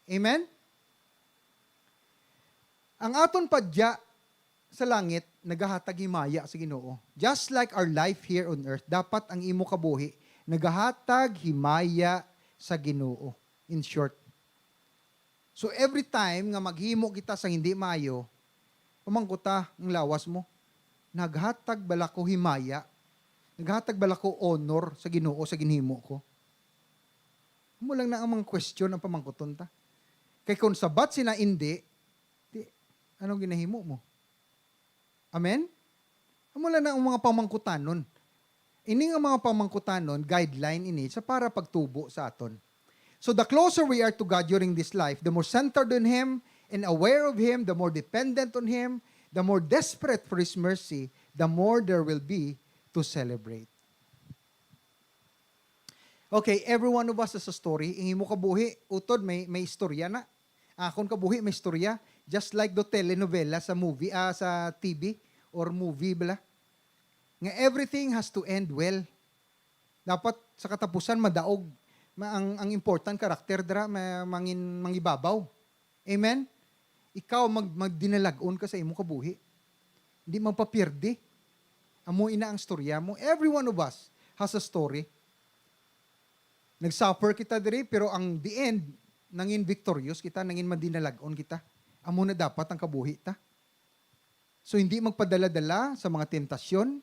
Amen? Ang aton padya sa langit nagahatag himaya sa Ginoo. Just like our life here on earth, dapat ang imo kabuhi nagahatag himaya sa Ginoo. In short. So every time nga maghimo kita sa hindi maayo, pamangkuta ang lawas mo, "Naghatag bala ko himaya? Naghatag bala ko honor sa Ginoo sa ginhimo ko?" Amo lang na ang mga question ang pamangkuton ta. Kay kung sabat sila hindi, di, anong ginahimo mo? Amen? Amo lang na ang mga pamangkutanon. Ini nga mga pamangkutanon, guideline ini sa para pagtubo sa aton. So the closer we are to God during this life, the more centered on Him and aware of Him, the more dependent on Him, the more desperate for His mercy, the more there will be to celebrate. Okay, every one of us has a story. Ang imo kabuhi, utod, may, may istorya na. Akon kabuhi, may istorya. Just like do telenovela sa movie, ah, sa T V or movie bala. Nga everything has to end well. Dapat sa katapusan, madaog. Ma-, ang, ang important character dira, ma-, mangin-, mangibabaw. Amen? Ikaw, mag-, magdinalag-on ka sa imo kabuhi. Hindi magpapirdi. Amo ina ang storya mo. Every one of us has a story. Nag-suffer kita diri, pero ang the end, nangin victorious kita, nangin madinalag-on kita. Amo na dapat ang kabuhi ta. So, hindi magpadala-dala sa mga temptasyon,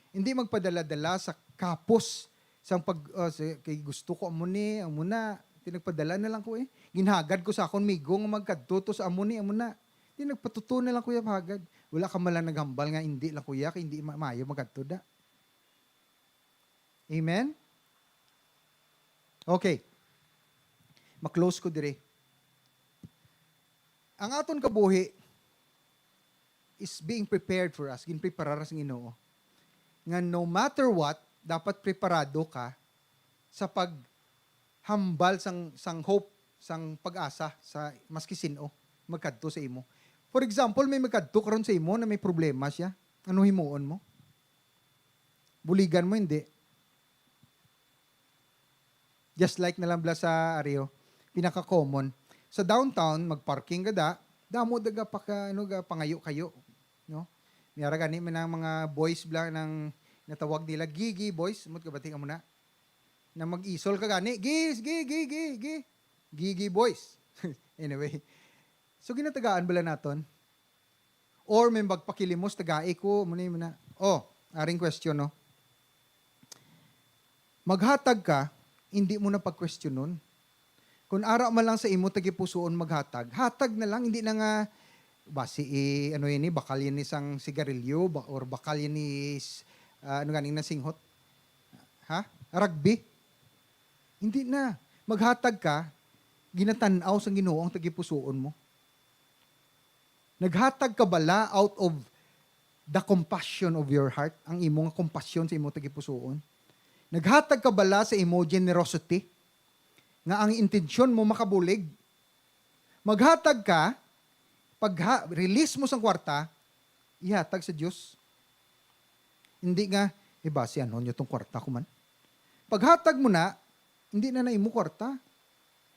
hindi magpadala-dala sa kapos sang pag, ah, sa, kay gusto ko amo ni, amo na, tinagpadala na lang ko eh. Ginhagad ko sa akon migo nga magkadto to sa amo ni, amo na. Di nagpatuto na lang kuya hagad. Wala ka man lang naghambal nga hindi lang kuya, kay hindi ma-, maayo magkadto da. Amen? Okay. Ma-close ko diri. Ang aton kabuhi is being prepared for us. Ginpreparar sa Ginoo. nga no matter what, dapat preparado ka sa paghambal sang, sang hope, sang pag-asa sa maski sin-o magkadto sa imo. For example, may magkadto karon sa imo na may problema siya. Ano himuon mo? Buligan mo, hindi. Just like na lang bala sa Ario, pinaka-common. Sa downtown, mag-parking ka da, damo daga pa ka, ano, ga, pangayo-kayo, no? May ara gani man ang mga boys bala nang natawag nila, Gigi boys, mut kabati ka muna. Na mag-isol ka gani, gi, gi, gi, gi, gi, Gigi boys. Anyway, so ginatagaan bala naton? Or may magpakilimos, tagai ko, muna yun na. Oh, aring question, no? Maghatag ka, hindi mo na pagkwestiyonon. Kung ara man lang sa imo tagipusoon maghatag, hatag na lang, hindi na nga, basi, eh, ano yun, eh, bakal yan ni sang sigarilyo, ba, or bakal yan ni, s-, ah, ano ganing na singhot? Ha? Rugby? Hindi na. Maghatag ka, ginatan-aw sang Ginoo ang tagipusoon mo. Naghatag ka bala out of the compassion of your heart, ang imo nga kompasyon sa imo tagipusoon? Naghatag ka bala sa imo generosity, nga ang intensyon mo makabulig? Maghatag ka, pagha-, release mo sang kwarta, ihatag sa Dios. Hindi nga, "Eh, basi ano nyo tong kwarta ko man?" Paghatag mo na, hindi na na imo kwarta.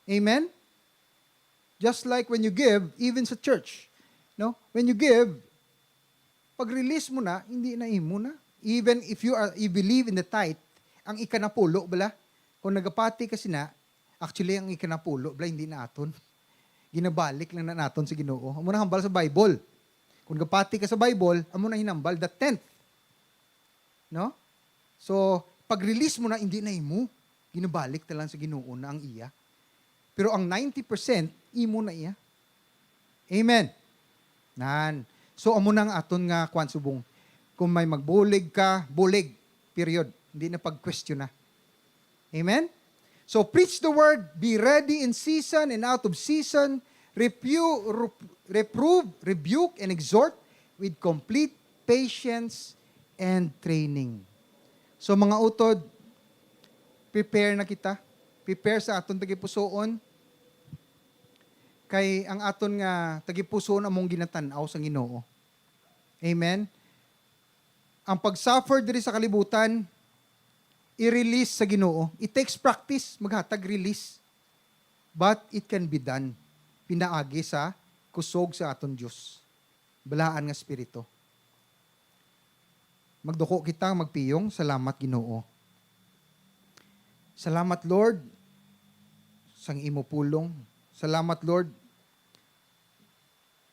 Amen? Just like when you give, even sa church, no? When you give, pag-release mo na, hindi na imo na. Even if you are, you believe in the tithe, ang ikanapulo bala, kung nagapati ka sina, actually, ang ikanapulo bala, hindi na aton. Ginabalik lang na naton sa Ginoo. Amo na hambal sa Bible. Kung gapati ka sa Bible, amo na hinambal, the tenth. No? So, pag-release mo na, hindi na imo. Ginabalik na lang sa Ginoo na ang iya. Pero ang ninety percent, imo na iya. Amen. Nan. So, amo na ang aton nga kwan subong. Kung may magbulig ka, bulig. Period. Hindi na pag-question na. Amen? So, preach the word, be ready in season and out of season, repu-, rep-, reprove, rebuke, and exhort with complete patience and training. So, mga utod, prepare na kita. Prepare sa aton tagipusoon. Kay ang aton nga tagipusoon among ginatan-aw sang Ginoo. Amen? Ang pag-suffer diri sa kalibutan, i-release sa Ginoo. It takes practice, maghatag release. But it can be done. Pinaagi sa kusog sa aton Dios. Balaan nga Espiritu. Magduko kita, magpiyong. Salamat, Ginoo. Salamat, Lord, sang imo pulong. Salamat, Lord,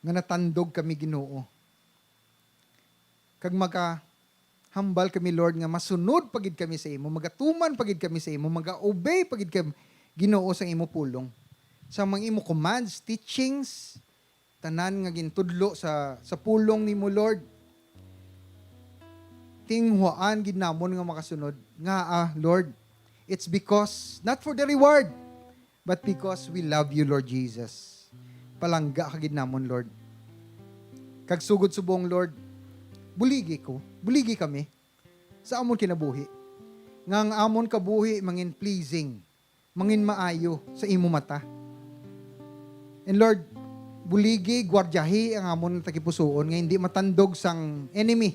nga natandog kami, Ginoo. Kag magahambal kami, Lord, nga masunod pa gid kami sa imo, magatuman pa gid kami sa imo, magaobey pa gid kami, Ginoo, sa imo pulong. Sa mga imo commands, teachings, tanan nga gintudlo sa, sa pulong nimo, Lord. Tinguhaan gid namon nga makasunod. Ngaa, Lord? It's because, not for the reward, but because we love you, Lord Jesus. Palangga ka gid namon, Lord. Kag sugod subong, Lord, buligi ko, buligi kami sa amon kinabuhi, nga ang amon kabuhi mangin pleasing, mangin maayo sa imo mata. And Lord, buligi, gwardiyahi ang amon tagipusoon nga hindi matandog sang enemy,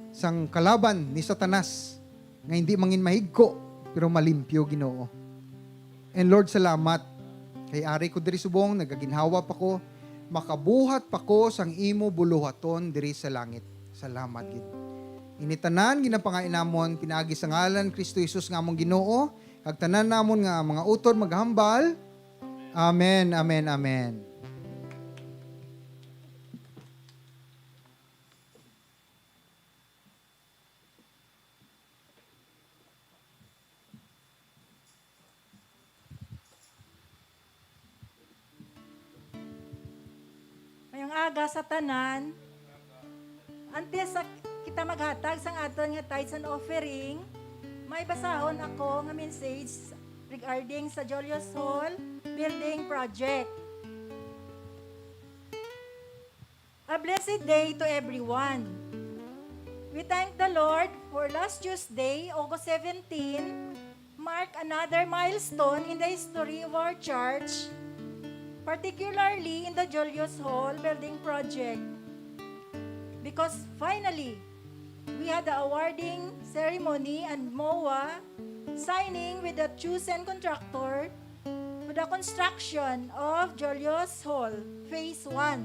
sang kalaban ni Satanas, nga hindi mangin mahigko, pero malimpyo, Ginoo. And Lord, salamat kay ari ko diri subong, nagaginhawa pa ko, makabuhat pa ko sang imo buluhaton diri sa langit. Salamat gid. Ini tanan ginapangayo namon pinaagi sa ngalan ni Kristo Jesus nga among Ginoo, kag tanan namon nga mga utod maghambal, Amen, amen, amen. Mayong aga sa tanan. Antes sa kita maghatag sang aton nga tithes and offering, may basahon ako nga message regarding sa Julius Hall Building Project. A blessed day to everyone. We thank the Lord for last Tuesday, August seventeen, mark another milestone in the history of our church, particularly in the Julius Hall building project. Because finally, we had the awarding ceremony and MOA signing with the chosen contractor for the construction of Julius Hall Phase one.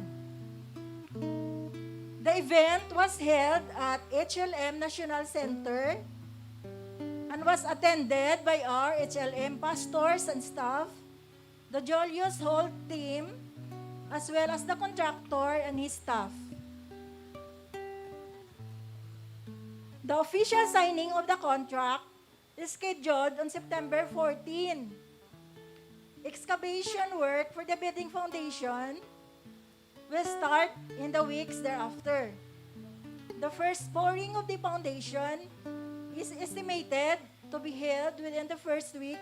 The event was held at H L M National Center and was attended by our H L M pastors and staff, the Julius Hall team, as well as the contractor and his staff. The official signing of the contract is scheduled on September fourteen. Excavation work for the building foundation will start in the weeks thereafter. The first pouring of the foundation is estimated to be held within the first week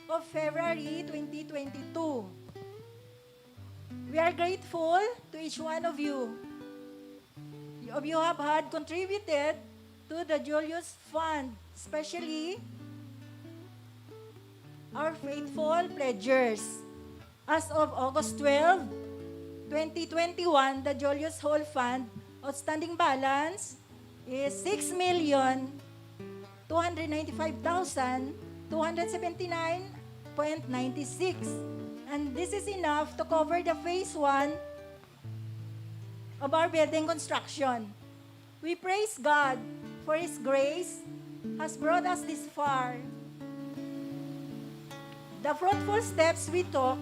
of February twenty twenty-two. We are grateful to each one of you. Of you have had contributed to the Julius Fund, especially our faithful pledgers. As of August twelve, twenty twenty-one, the Julius Hall Fund outstanding balance is six million two hundred ninety-five thousand two hundred seventy-nine point nine six. And this is enough to cover the phase one of our building construction. We praise God for His grace has brought us this far. The fruitful steps we took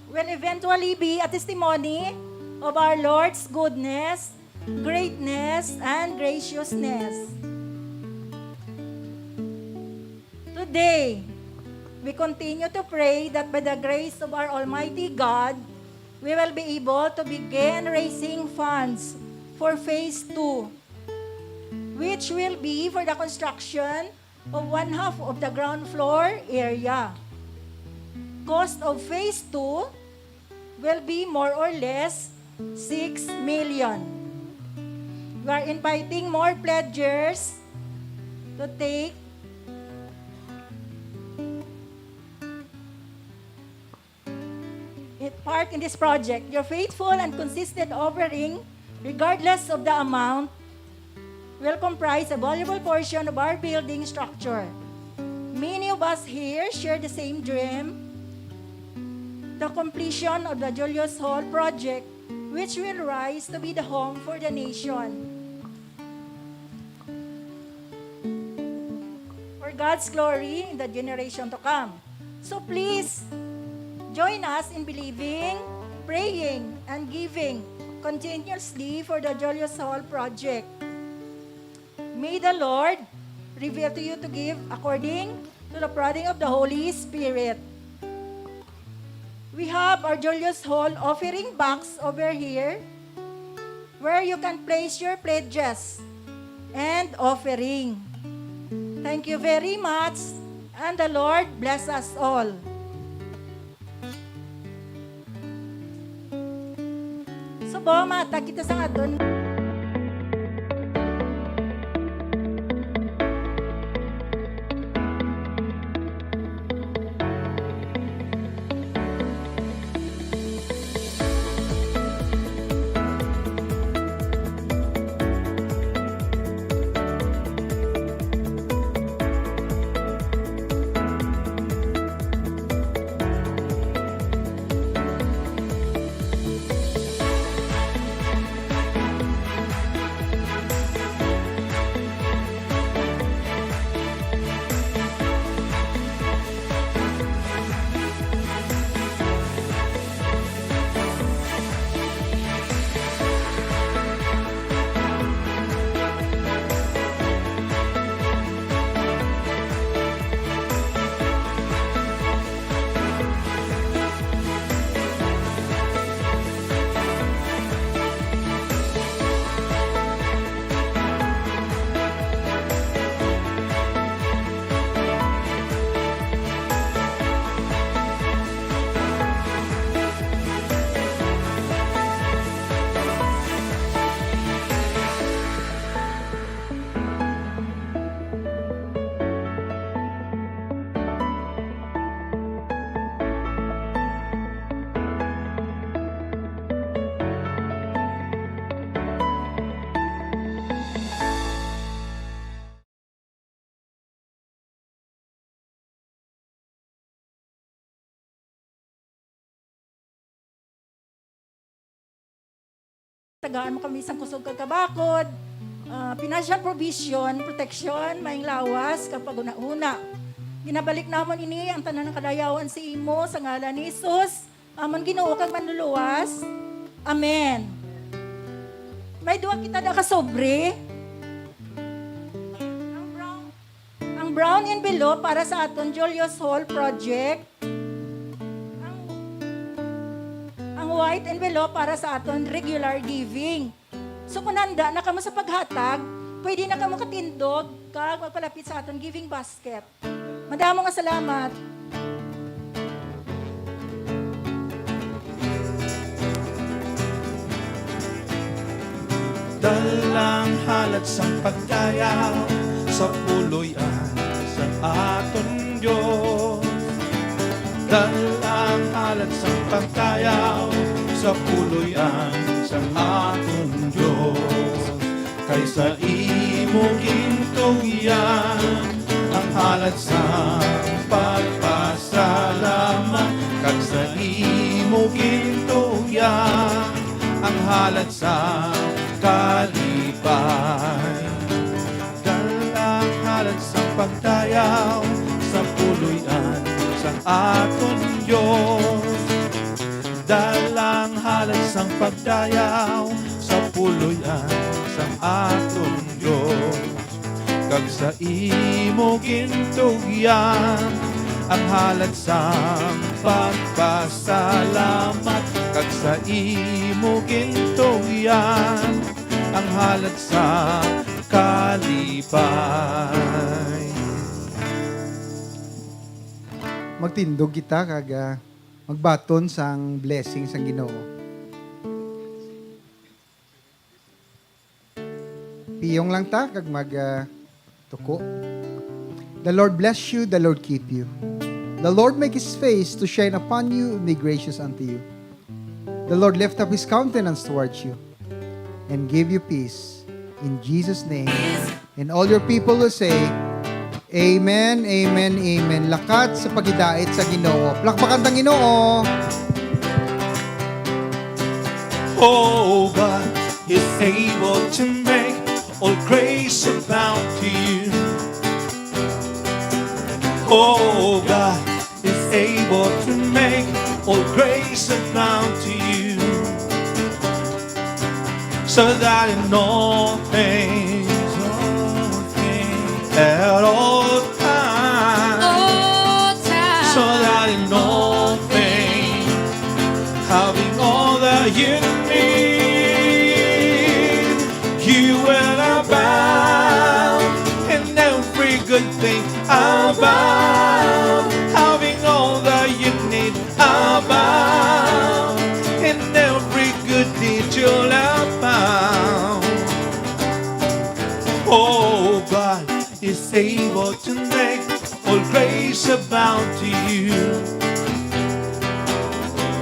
will eventually be a testimony of our Lord's goodness, greatness, and graciousness. Today, we continue to pray that by the grace of our Almighty God, we will be able to begin raising funds for phase two, which will be for the construction of one half of the ground floor area. Cost of phase two will be more or less six million. We are inviting more pledgers to take i-, part in this project. Your faithful and consistent offering, regardless of the amount, will comprise a valuable portion of our building structure. Many of us here share the same dream, the completion of the Julius Hall project, which will rise to be the home for the nation, for God's glory in the generation to come. So please, join us in believing, praying, and giving continuously for the Julius Hall project. May the Lord reveal to you to give according to the prodding of the Holy Spirit. We have our Julius Hall offering box over here, where you can place your pledges and offering. Thank you very much, and the Lord bless us all. Subo, matag kita sa aton. Tagaan mo kami sang kusog kag kabakod, ah, financial provision, protection, maayong lawas, kag paghunahuna. Ginabalik namon ini ang tanan nga kadayawan sa imo, sa ngalan ni Jesus, amon Ginoo kag Manluluwas. Amen. May duha kita da ka sobre. Ang brown, ang brown envelope para sa aton Julius Hall project. Ang, ang white envelope para sa aton regular giving. So, kung handa na kamo sa paghatag, pwede na kamo katindog kag magpalapit sa aton giving basket. Madamo nga salamat. Dalang halad sang pagdayaw sa puloy-an sang aton Dios. Dalang halad sang pagdayaw sa puloy-an sang aton Dios. Kay sa imo gintugyan ang halad sang pagpasalamat, kag sa imo gintugyan ang halad sang kalipay. Dalang halad sang pagdayaw sa puloy-an sang aton Dios. Dalang halad sang pagdayaw sa puloy-an sang aton Dios. Kag sa imo gintugyan ang halad sang pagpasalamat, kag sa imo gintugyan ang halad sang kalipay. Magtindog kita kag ah, magbaton sang blessing sang Ginoo. Piyong lang ta kag mag ah, tuko. The Lord bless you, the Lord keep you. The Lord make his face to shine upon you and be gracious unto you. The Lord lift up his countenance towards you and give you peace. In Jesus' name. And all your people will say, Amen, amen, amen. Lakat sa paghidait sa Ginoo. Palakpakan ta ang Ginoo. Oh, God is able to make all grace abound to you. Oh, God is able to make all grace abound to you. So that in all things, at all times, All time. So that in all things, having all that you need, you will abound in every good thing. Abound, having all that you need. Abound in every good deed, you'll abound. Oh, God is able to make all grace abound to you.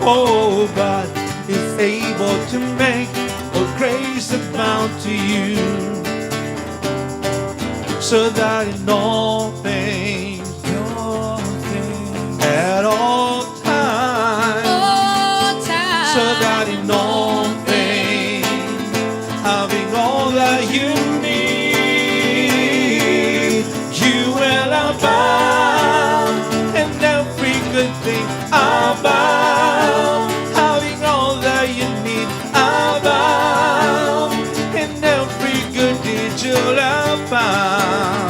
Oh, God is able to make all grace abound to you. So that in all things, at all times, All time. So that in all things, having all that you need, you will abound in every good thing. Abound, having all that you need. Abound in every good deed, you'll abound.